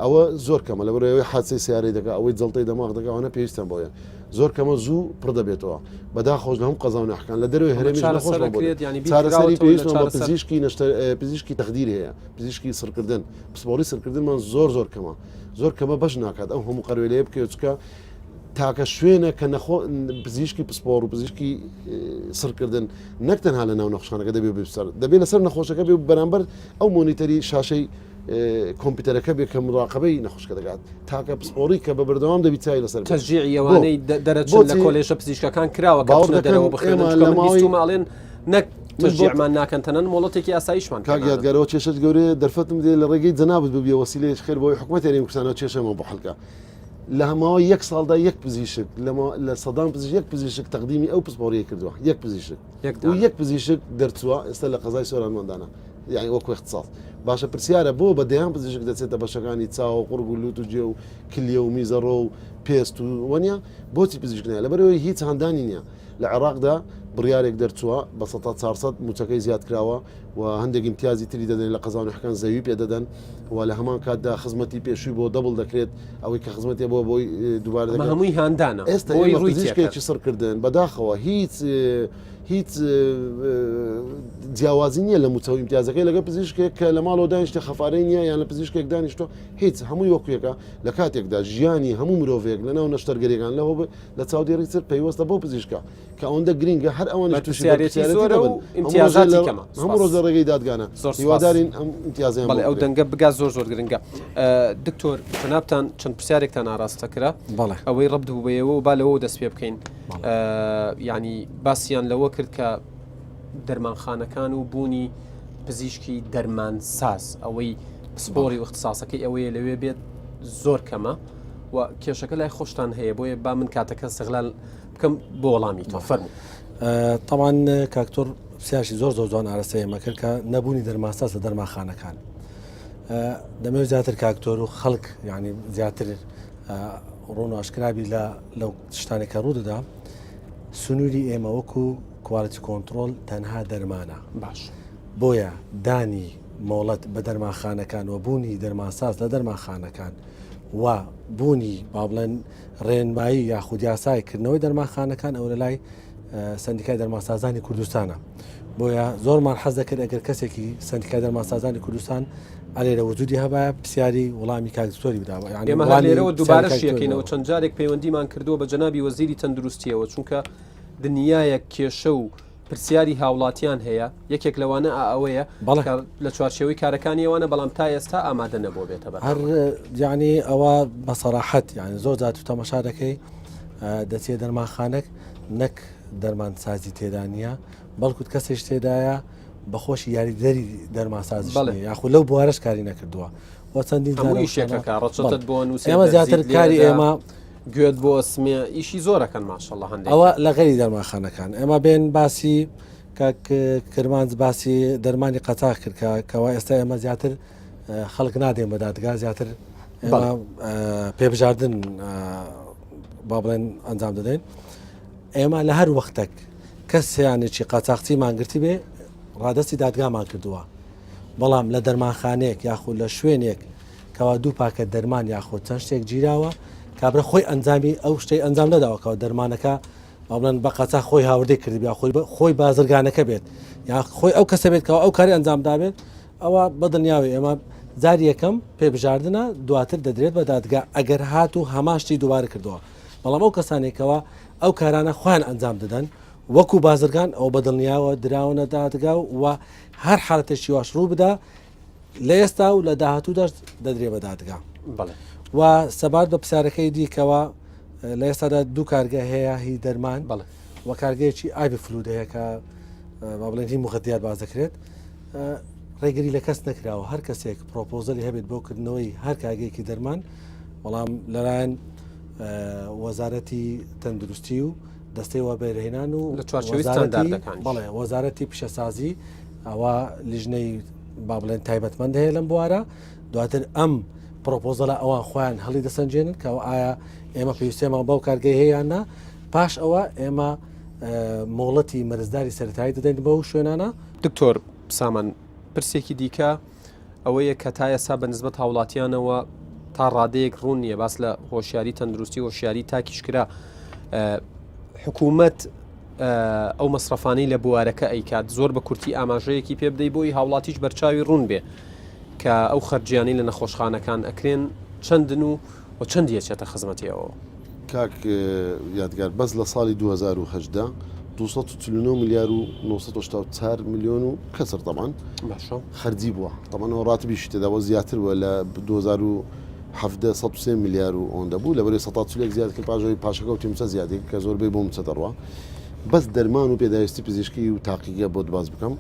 ئەوە زۆر کەمە لەبەر ئەوەی حادسەی سیارەی دەکا ئەوەی جەڵتەی دەماغ دەکا ئەوانە پێویستیان بۆیە زۆر کەمە زوو پڕ دەبێتەوە بەداخەوەش لە هەموو قەزا و ناحکان لە دەرەوەی هەرێمیش نەخۆشمان بۆ دێت چارەسەری پێویستمان بە پزیشکی نەشتەر پزیشکی تەخدیر هەیە پزیشکی سڕکردن پسپۆڕی سڕکردنمان زۆر زۆر کەمە زۆر کەمە بەش ناکات ئەو هەموو قەروێلەیە بکەوێت چکە تاکە شوێنە کە نەخۆ پزیشکی پسپۆڕ و پزیشکی سڕکردن نەک تەنها لە ناو نەخۆشخانەکە دەبێ بسەر دەبێت لەسەر نەخۆشەکە بێ بەرامبەر ئەو monitor ی شاشەی کۆمپیوتەرەکە بێ کە مراقبەی نەخۆشکە دەکات تاکە پسپۆڕی کە بە بەردەوام دەبی چای لەسەر تەشجیعی ئەوانەی دەرەچن لە کۆلێژە پزیشکەکان کراوە کە بچنە دەرەوە بخوێنن چونکە من بیستوومە ئەڵێن نەک تەشجیعمان ناکەن تەنەن مۆڵەتێکی ئاساییشمان کاک یادگارەوە کێشەت گەورەیە دەرفەتم دێ لە ڕێگەی جەنابت ببیە وەسیلەیەکی خێر بۆی حکومەت هەرێمی کوردستانەوە کێشەمان بۆ حەلکە لە ماوەی یەک ساڵدا یەک پزیشک لە سەدان پزیشک یەک پزیشک تەقدیمی ئەو پسپۆڕیە کردووە یەک پزیشک و یەک پزیشک دەرچووە ئێستا لە قەزای سۆرانماندانە یعنی وەکو اختصاص باشە پرسیارە بۆ بە دەیان پزیشک دەچێتە بەشەکانی چاو و قوڕگ و لوت و جێ و کلیە و میزەڕۆ و پێست و وەنیە بۆچی پزیشک نیە لەبەرەوەی هیچ هاندانی نییە لە عێراقدا بڕیارێک دەرچووە بە 400 موچەکەی زیاد کراوە و هەندێک ئیمتیازی تری دەدەن لە قەزا و نەحکان زەوی پێ دەدەن و لە هەمان کاتدا خزمەتی پێشووی بۆ double دەکرێت ئەوەی کە خزمەتی بۆ بۆی دووبارە دەکرێت هەمووی هاندانە ئێستا بۆی ڕووی پزیشکێکی سڕکردن بەداخەوە هیچ. هیچ جیاوازی نییە لە موچە و ئیمتیازەکەی لەگە پزیشکێک کە لە ماڵەوە دانیشتە خەفارەی نییە یان لە پزیشکێک دانیشتۆ هیچ هەمووی وەکویەکە لە کاتێکدا ژیانی هەموو مرۆڤێک لە ناو نەشتەرگەریەکان لەوە لە چاودێری تر پەیوەستە بەو پزیشکە کە ئەوەندە گرینگە هەر ئەوانیش تووشی بەرپرسیارێتی بەرپرسیارێتی زۆرە و دەبن. ئیمتیازاتی کەمە. هەموو ڕۆژ لە ڕێگەی دادگانە زۆر سوپاس. هیوادارین ئەم ئیمتیازەیان بۆ بەڵێ ئەو بکرێت. دەنگە بگات زۆر زۆر گرنگە. دکتۆر جەنابتان چەند پرسیارێکتان ئاراستە کرا بەڵێ. ئەوەی ڕەبت بوو بەیەوە و با لەوەوە دەست پێ بکەین یعنی باسیان لەوە کرد کە دەرمانخانەکان و بوونی پزیشکی دەرمانساز ئەوەی پسپۆری و اختصاصەکەی ئەوەیە لەوێ بێت زۆر کەمە و کێشەکە لای خۆشتان هەیە بۆیە با من کاتەکە استغلال بکەم بۆ وەڵامی تۆ فەرموو. تەبعەن کاک تۆر پرسیارشی زۆر زۆر جوان ئارەستەی ئێمە کرد کە نەبوونی دەرمانساز لە دەرمانخانەکان دەمەوێت زیاتر کاک تۆر و خەڵک یعنی زیاتر ڕوون و ئاشکرابی لە لەو شتانێک کە ڕوو دەدا سنووری ئێمە وەکو quality control تەنها دەرمانە باش بۆیە دانی مۆڵەت بە دەرمانخانەکان و بوونی دەرمانساز لە دەرمانخانەکان و بوونی با بڵێن ڕێنمایی یاخود یاسای کردنەوەی دەرمانخانەکان ئەوە لەلای سەندیکای دەرمانسازانی کوردستانە بۆیە زۆرمان حەز دەکرد ئەگەر کەسێکی سەندیکای دەرمانسازانی کوردستان ئەلێرە وجودی هەبایە پرسیاری وەڵامی کاک دکتۆری بداوە یعنی ئێمە هەر وەڵامی لێرەوە پرسیاری دووبارەش کاک دکتۆری یەکەینەوە بداوە. چەند جارێک پەیوەندیمان کردووە بە جەنابی وەزیری تەندروستیەوە چونکە دنیایەک کێشە و پرسیاری هاوڵاتیان هەیە، یەکێک لەوانە ئا ئەوەیە بەڵێ. کە لە چوارچێوەی کارەکانی ئەوانە، بەڵام تا ئێستا ئامادە نەبووە بێتە بەرنامە. هەر یانی ئەوە بە سەراحەت یانی زۆر جار تو تەمەشا دەکەی دەچیە دەرمانخانەک نەک دەرمانسازی تێدا نییە بەڵکو کەسێش تێدایە بەخۆشی یاریدەری دەرمانسازیش بەڵێ. نییە یاخود لەو بوارەش کاری نەکردووە و چەندین جار هەموو ئەو ئیشێک شتانە ئەکا، ڕەچەتەت بەڵێ. بۆ ئەنووسێ، ئێمە زیاتر دەرزیت کاری لێدە، ئێمە گوێت بۆ ئەسمێ ئیشی زۆر ئەکەن ماشەڵڵا هەندێک. ئەوە لە غەیری دەرمانخانەکان ئێمە بێن باسی کاک کرمانج باسی دەرمانی قەچاخ کرد کە کەوا ئێستا ئێمە زیاتر خەڵک نادەین بە دادگا زیاتر ئێمە پێبژاردن با بڵێن ئەنجام دەدەین ئێمە لە هەر وەختێک کەسیانێکی قاچاخچی مانگرتی بێ ڕادستی دادگامان کردووە بەڵام لە دەرمانخانەیەک یاخود لە شوێنێک کەوا دوو پاکەت دەرمان یاخود چەند شتێک گیراوە کابرا خۆی ئەنجامی ئەو شتەی ئەنجام نەداوە کەوا دەرمانەکە با بڵێن بە قاچاخ خۆی هاوردەی کردبێ یا خۆی خۆی بازرگانەکە بێت یا خۆی ئەو کەسە بێت کەوا ئەو کاری ئەنجام دابێت ئەوە بەدڵنیاوی ئێمە جاری یەکەم پێبژاردنە دواتر دەدرێت بە دادگا ئەگەر هاتوو هەمان شتی دووبارە کردەوە بەڵام ئەو کەسانێکەوە ئەو کارانە خۆیان ئەنجام دەدەن وەکو بازرگان ئەو بەدڵنیاوە دراونە دادگا و هەر حالەتێکی واش ڕوو بدا لە ئێستا و لە داهاتووداش دەدرێ بە دادگا. بەڵێ. و سەبارەت بە پرسیارەکەی دیکەوە لە ئێستادا دوو کارگە هەیە هی دەرمان بەڵێ. و کارگەیەکی IV fluid هەیە کە با بڵێن هی مخدیات باز دەکرێت ڕێگری لە کەس نەکراوە هەر کەسێک proposal ی هەبێت بۆ کردنەوەی هەر کارگەیەکی دەرمان بەڵام لەلایەن وەزارەتی تەندروستی و دەستەی وەبەرهێنان و لە چوارچێوەی ستانداردەکانیش. بەڵێ وەزارەتی پیشەسازی ئەوە لیژنەی با بڵێن تایبەتمەند هەیە لەم بوارە دواتر ئەم proposal ە ئەوان خۆیان هەڵی دەسەنجێنن کە ئایا ئێمە پێویستێمان بەو کارگەی هەیە نا پاش ئەوە ئێمە مۆڵەتی مەرزداری سەرەتایی دەدەین بەو شوێنانە. دکتۆر سامان پرسێکی دیکە ئەوەیە کە تا ئێستا بە نسبەت هاوڵاتیانەوە تا ڕادەیەک ڕوون نییە باس لە هۆشیاری تەندروستی هۆشیاری تاکیش کرا حکوومەت ئەو مەسرەفانەی لە بوارەکە ئەیکات زۆر بە کورتی ئاماژەیەکی پێ بدەی بۆی هاوڵاتیش بەرچاوی ڕوون بێ کە ئەو خەرجیانەی لە نەخۆشخانەکان ئەکرێن چەندن و و چەندی ئەچێتە خزمەتی ئەوەوە. کاک یادگار بەس لە ساڵی 2018 249 ملیار و 984 ملیۆن و کەسر تەبان باشە خەرجی بووە تەبان ئەوە ڕاتبیشی تێدا بووە زیاتر بووە لە 2017 103 ملیار و ئەوەندە بوو لەبەرەی 141 زیاد کرد پاش ئەوەی پاشەکەوتی مووچە زیادی کرد کە زۆربەی بۆ مووچە دەڕوا بەس دەرمان و پێداویستی پزیشکی و تاقیگە بۆت باس بکەم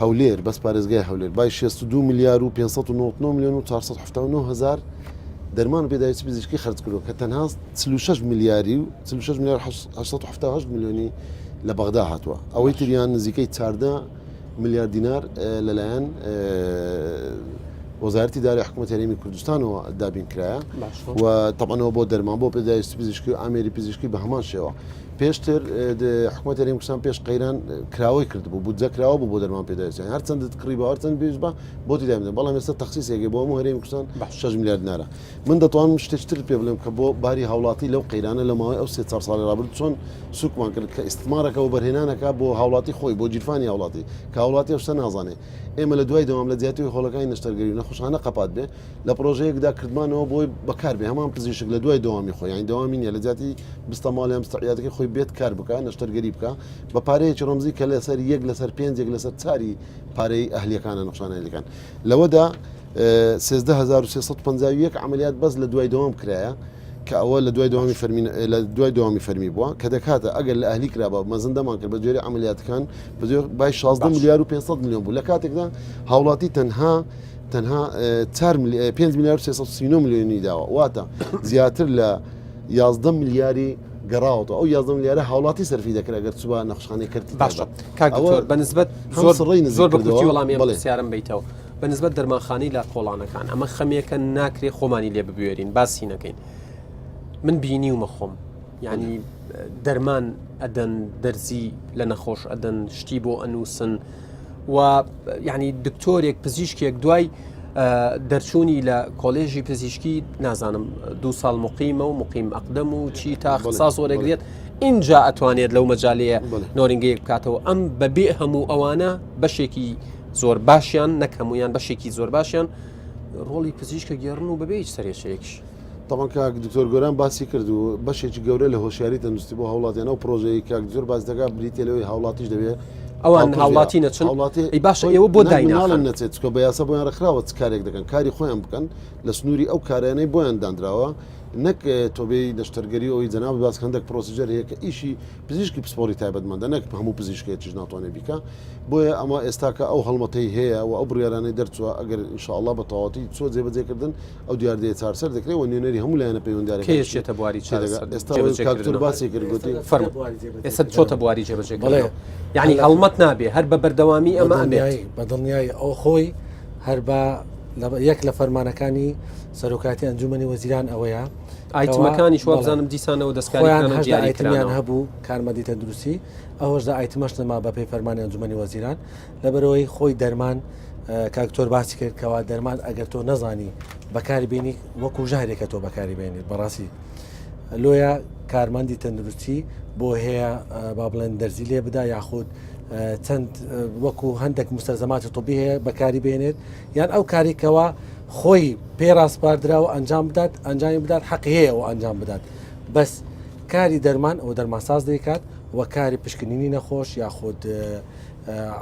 هەولێر بەس پارێزگای هەولێر بای 62 ملیار و 599 ملیۆن و 479 هەزار دەرمان و پێداویستی پزیشکی خەرج کردووە کە تەنها 46 ملیاری و 46 ملیار 878 ملیۆنی لە بەغدا هاتووە ئەوەی تریان نزیکەی 14 ملیار دینار لەلایەن وەزارەتی دارایی حکوومەت هەرێمی کوردستانەوە دابین کرایە و تەبعەنەوە بۆ دەرمان بۆ پێداویستی پزیشکی و ئامێری پزیشکی بە هەمان شێوە. پێشتر حکومەتی هەرێمی کوردستان پێش قەیران کراوەی کردبوو بودجە کراوە بوو بۆ دەرمان پێداویستیان هەرچەندت کڕی بە هەرچەند پێویست بە بۆتی دابین بەڵام ئێستا تەخسیسێکی بۆ هەموو هەرێمی کوردستان 6 میلیارد دینارە من دەتوانم شتێکی ترت پێ بڵێم کە بۆ باری هاوڵاتی لەو قەیرانە لە ماوەی ئەو سێ چوار ساڵی ڕابردوو چۆن سوکمان کرد کە ئیستثمارەکە وەبەرهێنانەکە بۆ هاوڵاتی خۆی بۆ گیرفانی هاوڵاتی کە هاوڵاتی ئەو شتە نازانێ ئێمە لە دوای دەوام لە جیاتی هۆڵەکانی نەشتەرگەری و نەخۆشخانە قەپات بێ لە پرۆژەیەکدا کردمانەوە بۆی بەکار بێ هەمان پزیشک لە دوای دەوامی خۆی یانی دەوامی نیە لە جیاتی بستە ماڵ یان بستە عیادەکەی خۆی بێت کار بکە نەشتەرگەری بکە بە پارەیەکی ڕەمزی کە لەسەر یەک لەسەر پێنجێک لەسەر چاری پارەی ئەهلیەکانە نەخۆشخانە ئەهلیەکان لەوەدا 13351 عملیات بەس لە دوای دەوام کرایە کە ئەوە لە دوای دەوامی فەرمی لە دوای دەوامی فەرمی بووە کە دەکاتە ئەگەر لە ئەهلی کرابا مەزندەمان کرد بە جۆری عملیاتەکان بە جۆر بای 16 ملیار و 500 میلیۆن بوو لە کاتێکدا هاوڵاتی تەنها تەنها 5 ملیار و 339 میلیۆنی داوە واتە زیاتر لە 11 ملیاری گەڕاوەتەوە ئەو 11 ملیارە هاوڵاتی سەرفی دەکرد ئەگەر چووە نەخشخانەی کەرتی باشە کاک دکتۆر بە نسبەت زۆر زۆر بە کورتی وەڵامی ئەم پرسیارم بیتەوە بە نسبەت دەرمانخانەی لا کۆڵانەکان ئەمە خەمێکە ناکرێ خۆمانی لێ ببوێرین باسی نەکەین من بینیومە خۆم یعنی دەرمان ئەدەن دەرزی لە نەخۆش ئەدەن شتی بۆ ئەنووسن و یعنی دکتۆرێک پزیشکێک دوای دەرچوونی لە کۆلێژی پزیشکی نازانم دو ساڵ مقیمە و مقیم ئەقدەم و چی تا اختصاص وەرەگرێت اینجا ئەتوانێت لەو مەجالەیە نۆرینگەیەک بکاتەوە ئەم بەبێ هەموو ئەوانە بەشێکی زۆر باشیان نەک هەمویان بەشێکی زۆر باشیان ڕۆڵی پزیشکە گێڕن و بەبێ هیچ سەرێشەیەکش. تەبعەن کاک دکتۆر گۆران باسی کرد و بەشێکی گەورە لە هۆشیاری تەندروستی بۆ هاوڵاتیان ئەو پرۆژەیەی کاک دکتۆر باس دەکات بریتیە لەوەی هاوڵاتیش دەبێ ئەوان هاوڵاتی نەچن هاوڵاتی ئەی باشە ئێوە بۆ دایناخەن؟ ناڵێن نەچێت چونکە بە یاسا بۆیان ڕێکخراوە چ کارێک دەکەن کاری خۆیان بکەن لە سنووری ئەو کارانەی بۆیان دانراوە نەک تۆبێی نەشتەرگەری ئەوی جەنابت باس هەندێک procedure هەیە کە ئیشی پزیشکی پسپۆری تایبەتمەندە نەک هەموو پزیشکێکیش ناتوانێت بیکا بۆیە ئەمە ئێستاکە ئەو هەڵمەتەی هەیە و ئەو بڕیارانەی دەرچووە ئەگەر ان شاء اللە بە تەواوەتی چووە جێبەجێکردن ئەو دیاردەیە چارەسەر دەکرێت و نوێنەری هەموو لایەنە پەیوەندیدارەکان کەی ئەچێتە بواری چارەسەر ئێستا کاک دکتۆر باسی کرد گوتی فەرموو ئێستا چۆتە بواری جێبەجێکردنەوە یعنی هەڵمەت نابێ هەر بە بەردەوامی ئەمە ئەبێت بە دڵنیایی ئەو خۆی هەر بە یەک لە فەرمانەکانی سەرۆکاتی ئەنجومەنی وەزیران ئەوەیە ئایتمەکانیش وابزانم دیسانەوە دەستکاریان ئایتمیان هەبوو کارمەندی تەندروستی ئەوەشدا ئایتمەش نەما بە پێی فەرمانی ئەنجومەنی وەزیران لەبەرئەوەی خۆی دەرمان کاک تۆر باسی کرد کەوا دەرمان ئەگەر تۆ نەزانی بەکاری بینی وەکو ژەهرێکە تۆ بەکاری بێنیت بەڕاستی لۆیە کارمەندی تەندروستی بۆ هەیە با بڵێن دەرزی لێ بدا یاخود چەند وەکو هەندێک مستەلزەماتی طبی هەیە بەکاری بێنێت یان ئەو کاریکەوە خۆی پێ ڕاسپاردراوە ئەنجام بدات ئەنجامی بدات حەقی هەیە و ئەنجام بدات بەس کاری دەرمان ئەو دەرمانساز دەیکات و کاری پشکنینی نەخۆش یاخود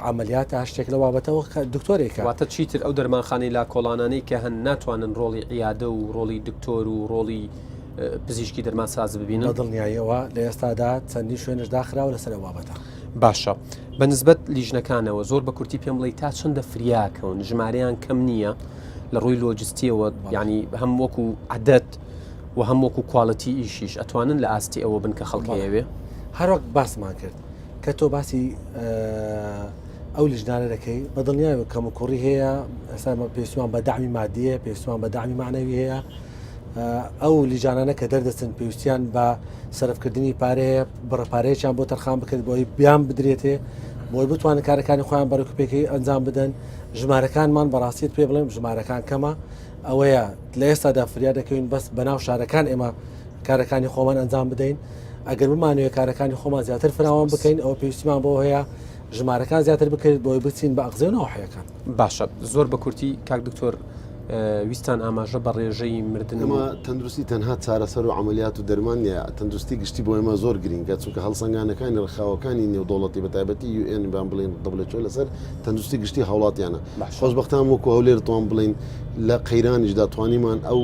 عەمەلیاتە هەر شتێک لەو بابەتەوە کە دکتۆرێکە. واتە چیتر ئەو دەرمانخانەی لا کۆڵانانەی کە هەن ناتوانن ڕۆڵی عیادە و ڕۆڵی دکتۆر و ڕۆڵی پزیشکی دەرمانساز ببینن؟ بە دڵنیاییەوە لە ئێستادا چەندین شوێنش داخراوە لەسەر ئەو بابەتە. باشە بە نسبەت لیژنەکانەوە زۆر بە کورتی پێم بڵێی تا چەندە فریاکەون ژمارەیان کەم نییە لە ڕووی لۆجستیەوە یانی هەم وەکو عەدەد و هەم وەکو quality ئیشیش ئەتوانن لە ئاستی ئەوە بن کە خەڵک ئەیەوێ؟ هەروەک باسمان کرد کە تۆ باسی ئەو لیژنانە دەکەی بە دڵنیایەوە کەم و کوڕی هەیە ئێستا پێویستمان بە دامی مادیە پێویستمان بە دامی معنەوی هەیە ئەو لیژانانە کە دەردەچن پێویستیان بە سەرفکردنی پارەیە بڕە پارەیەکیان بۆ تەرخان بکرێت بۆی بیان بدرێتێ بۆی بتوانن کارەکانی خۆیان بەڕێکوپێکی ئەنجام بدەن ژمارەکانمان بەڕاستیت پێ بڵێم ژمارەکان کەمە ئەوەیە لە ئێستادا فریا دەکەوین بەس بەناو شارەکان ئێمە کارەکانی خۆمان ئەنجام بدەین ئەگەر بمانەوێت کارەکانی خۆمان زیاتر فراوان بکەین ئەوە پێویستیمان بۆ هەیە ژمارەکان زیاتر بکرێت بۆی بچین بە ئەقزێ و ناوحەیەکان. باشە زۆر بە کورتی کاک دکتۆر ویستان ئاماژە بە ڕێژەی مردن ئێمە تەندروستی تەنها چارەسەر و عەمەلیات و دەرمان نییە تەندروستی گشتی بۆ ئێمە زۆر گرینگە چونکە هەڵسەنگانەکانی ڕێکخراوەکانی نێودەوڵەتی بە تایبەتی UN بان بڵێین WHO لەسەر تەندروستی گشتی هاوڵاتیانە خۆشبەختان وەکو هەولێر توان بڵین لە قەیرانیشدا توانیمان ئەو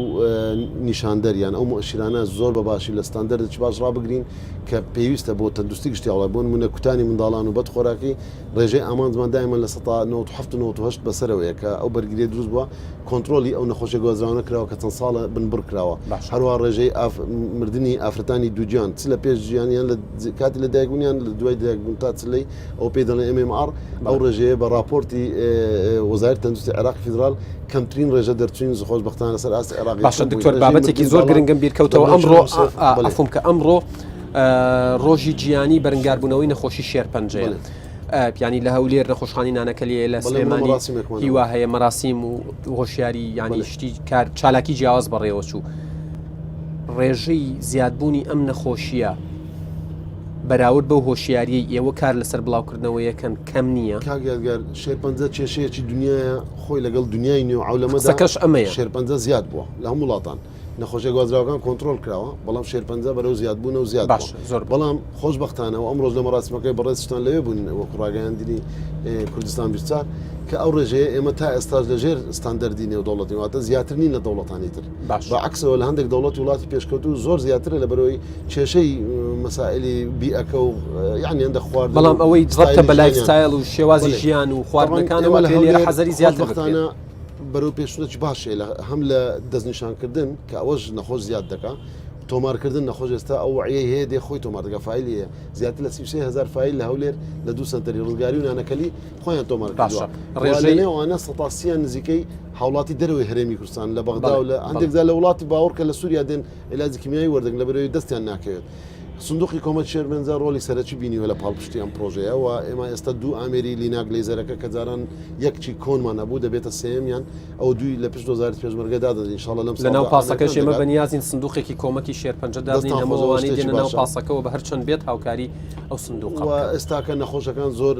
نیشاندەر یان ئەو مؤشرانە زۆر بە باشی لە ستاندەردێکی باش ڕابگرین کە پێویستە بۆ تەندروستی گشتی هاوڵاتی بۆ نمونە کوتانی منداڵان و بەدخۆراکی ڕێژەی ئامانجمان دایمە لە 97 98 بەسەرەوەیە کە ئەو بەرگریە دروست بووە کۆنترۆلی ئەو نەخۆشیە گوازراوانە کراوە کە چەند ساڵە بنبڕ کراوە هەروە ڕێژەی مردنی ئافرەتانی دووگیان چ لە پێش ژیان یان لە کاتی لە دایکبوون یان لە دوای دایکبوون تا چلەی ئەو پێی دەڵێن MMR ئەو ڕێژەیە بە ڕاپۆرتی وەزارەتی تەندروستی عێراقی فیدراڵ کەمترین ڕێژە دەرچوین خۆشبەختانە لەسەر ئاستی عێراق باشە دکتۆر بابەتێکی زۆر گرنگم بیرکەوتەوە ئەمڕۆ عەفوم کە ئەمڕۆ. ڕۆژی جیهانی بەرنگاربوونەوەی نەخۆشی شێرپەنجەیە. پیانی لە هەولێر نەخۆشخانی نانەکەلیە لە سلێمانی هیوا هەیە مەراسیم و هۆشیاری ینی شتی کار چالاکی جیاواز بەڕێوە چوو. ڕێژەی زیادبوونی ئەم نەخۆشیە بەراورد بەو هۆشیاریەی ئێوە کار لەسەر بڵاوکردنەوەیەکەن کەم نییە؟ کاک یادگار شێرپەنجە کێشەیەکی دنیایە خۆی لەگەڵ دنیای نوێ و عەولەمەدا قسەکەش ئەمەیە. شێرپەنجە زیاد بووە لە هەموو وڵاتان نەخۆشیە گوازراوەکان کۆنترۆڵ کراوە بەڵام شێرپەنجە بەرەو زیادبوونە و زیاد باشە بووە زۆر بەڵام خۆشبەختانە و ئەمڕۆش لە مەراسیمەکەی بەڕێزشتان لەوێ بوون وەکو ڕاگەیاندنی کوردستان 24 کە ئەو ڕێژەیە ئێمە تا ئێستاش لەژێر ستاندەردی نێودەوڵەتی واتە زیاتر نین لە دەوڵەتانی تر باشە. بە عەکسەوە لە هەندێک دەوڵەتی وڵاتی پێشکەوتوو زۆر زیاترە لەبەرئەوەی کێشەی مەسائلی بیئەکە و یعنی هەندە خواردن بەڵام ئەوەی ڕەبتە بە life ستایلی ژیانیان. ستایل و شێوازی بەڵێ. ژیان و طبعاً خواردنەکانەوە ئێمە لە کە لێرە هەولێر حەزەری زیاتر بکرێت. خۆشبەختانە بەرەو پێشچوونێکی باش هەیە لە هەم لە دەستنیشانکردن کە ئەوەش نەخۆش زیاد دەکا تۆمارکردن نەخۆش ئێستا ئەو وعیەی هەیە دێ خۆی تۆمار دەکا فایلی هەیە زیاتر لە 33000 فایل لە هەولێر لە دوو سەنتەری ڕزگاری و نانەکەلی خۆیان تۆمار باشە کردووە ڕێژەی لەنێوانە سەتا سیان نزیکەی هاوڵاتی دەرەوەی هەرێمی کوردستان لە بەغدا و بەڵێ لە بەڵێ هەندێک جار لە وڵاتی باوەڕکە لە سووریا دێن عیلاجی کیمیایی وەردەگرن لەبەرئەوەی دەستیان ناکەوێت. سندوقی کۆمەک شێرپەنجە ڕۆڵی سەرەکی بینیوە لە پاڵپشتی ئەم پڕۆژەیە و ئێمە ئێستا دوو ئامێری linac laser ەکە کە جاران یەکچی کۆنمان هەبوو دەبێتە سێیەمیان ئەو دووی لە پشت وەزارەتی پێشمەرگە دادەنرێت ان شاء اللە لەم لەناو ساڵدا پاسەکەش ئامێرەکان ئێمە دەگات. بەنیازین سندوقێکی کۆمەکی شێرپەنجە دابنین دەستتان هەموو خۆش ئەوە ئەوانەی شتێکی دێنە ناو باشە. پاسەکەوە بە هەرچەند بێت هاوکاری ئەو سندوقە و بکەن. ئێستاکە نەخۆشەکان زۆر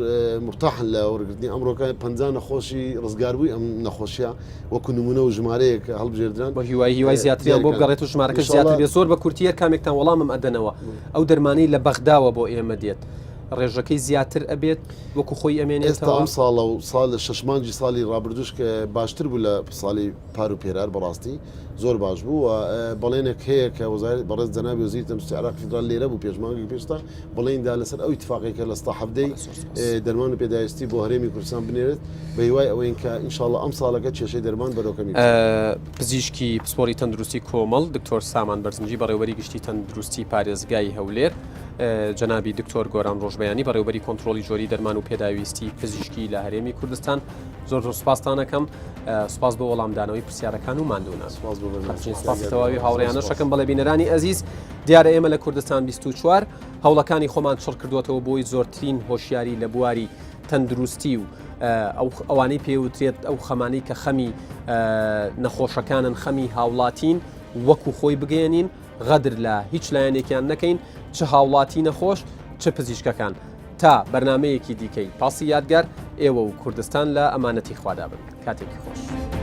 مورتاحن لە وەرگرتنی ئەمڕۆکە 50 نەخۆشی ڕزگاربووی ئەم نەخۆشیە وەکو نمونە و ژمارەیەک هەڵبژێردران بە هیوای هیوای زیاتریان بۆ بگەڕێت و ژمارەکەش زیاتر بێت زۆر بە کورتی هەر کامێکتان وەڵامم ئەدەنەوە ئەو دەرمانەی لە بەغداوە بۆ ئێمە دێت ڕێژەکەی زیاتر ئەبێت وەکو خۆی ئێستا ئەمێنێتەوە؟ ئەم ساڵە و ساڵ شەش مانگی ساڵی ڕابردووش کە باشتر بوو لە ساڵی پار و پێرار بەڕاستی زۆر باش بوو و بەڵێنێک هەیە کە وەزارەت بەڕێز جەنابی وەزیری تەندروستی عێراقی فیدراڵ لێرە بوو پێش مانگێک پێشتا بەڵێنی دا لەسەر ئەو ئیتفاقەی کە لە ستا حەڤدەی دەرمان و پێداویستی بۆ هەرێمی کوردستان بنێرێت بە هیوای ئەوەین کە ئینشاڵڵا ئەم ساڵەکە کێشەی دەرمان بەرەو کەمی بچێت. پزیشکی پسپۆری تەندروستی کۆمەڵ دکتۆر سامان بەرزنجی بەڕێوەبەری گشتی تەندروستی پارێزگای هەولێر جەنابی دکتۆر گۆران ڕۆژبەیانی بەڕێوەبەری کۆنترۆڵی جۆری دەرمان و پێداویستی پزیشکی لە هەرێمی کوردستان زۆر زۆر سپاستان ئەکەم سپاس بۆ وەڵامدانەوەی پرسیارەکان و ماندوونان سپاس بۆ بەرنامەکەت. سپاسی تەواوی هاوڕێیانەشەکەم بەڵێ بینەرانی ئەزیز دیارە ئێمە لە کوردستان 24 هەوڵەکانی خۆمان چڕ کردووەتەوە بۆی زۆرترین هۆشیاری لە بواری تەندروستی و ئەو ئەوانەی پێوترێت ئەو خەمانەی کە خەمی نەخۆشەکانن خەمی هاوڵاتین وەکو خۆی بگەێنین غەدر لە هیچ لایەنێکیان نەکەین چ هاوڵاتی نەخۆش چ پزیشکەکان تا بەرنمەیەکی دیکەی پاسی یادگار ئێوە و کوردستان لە ئەمانەتی خوادا بن کاتێکی خۆش.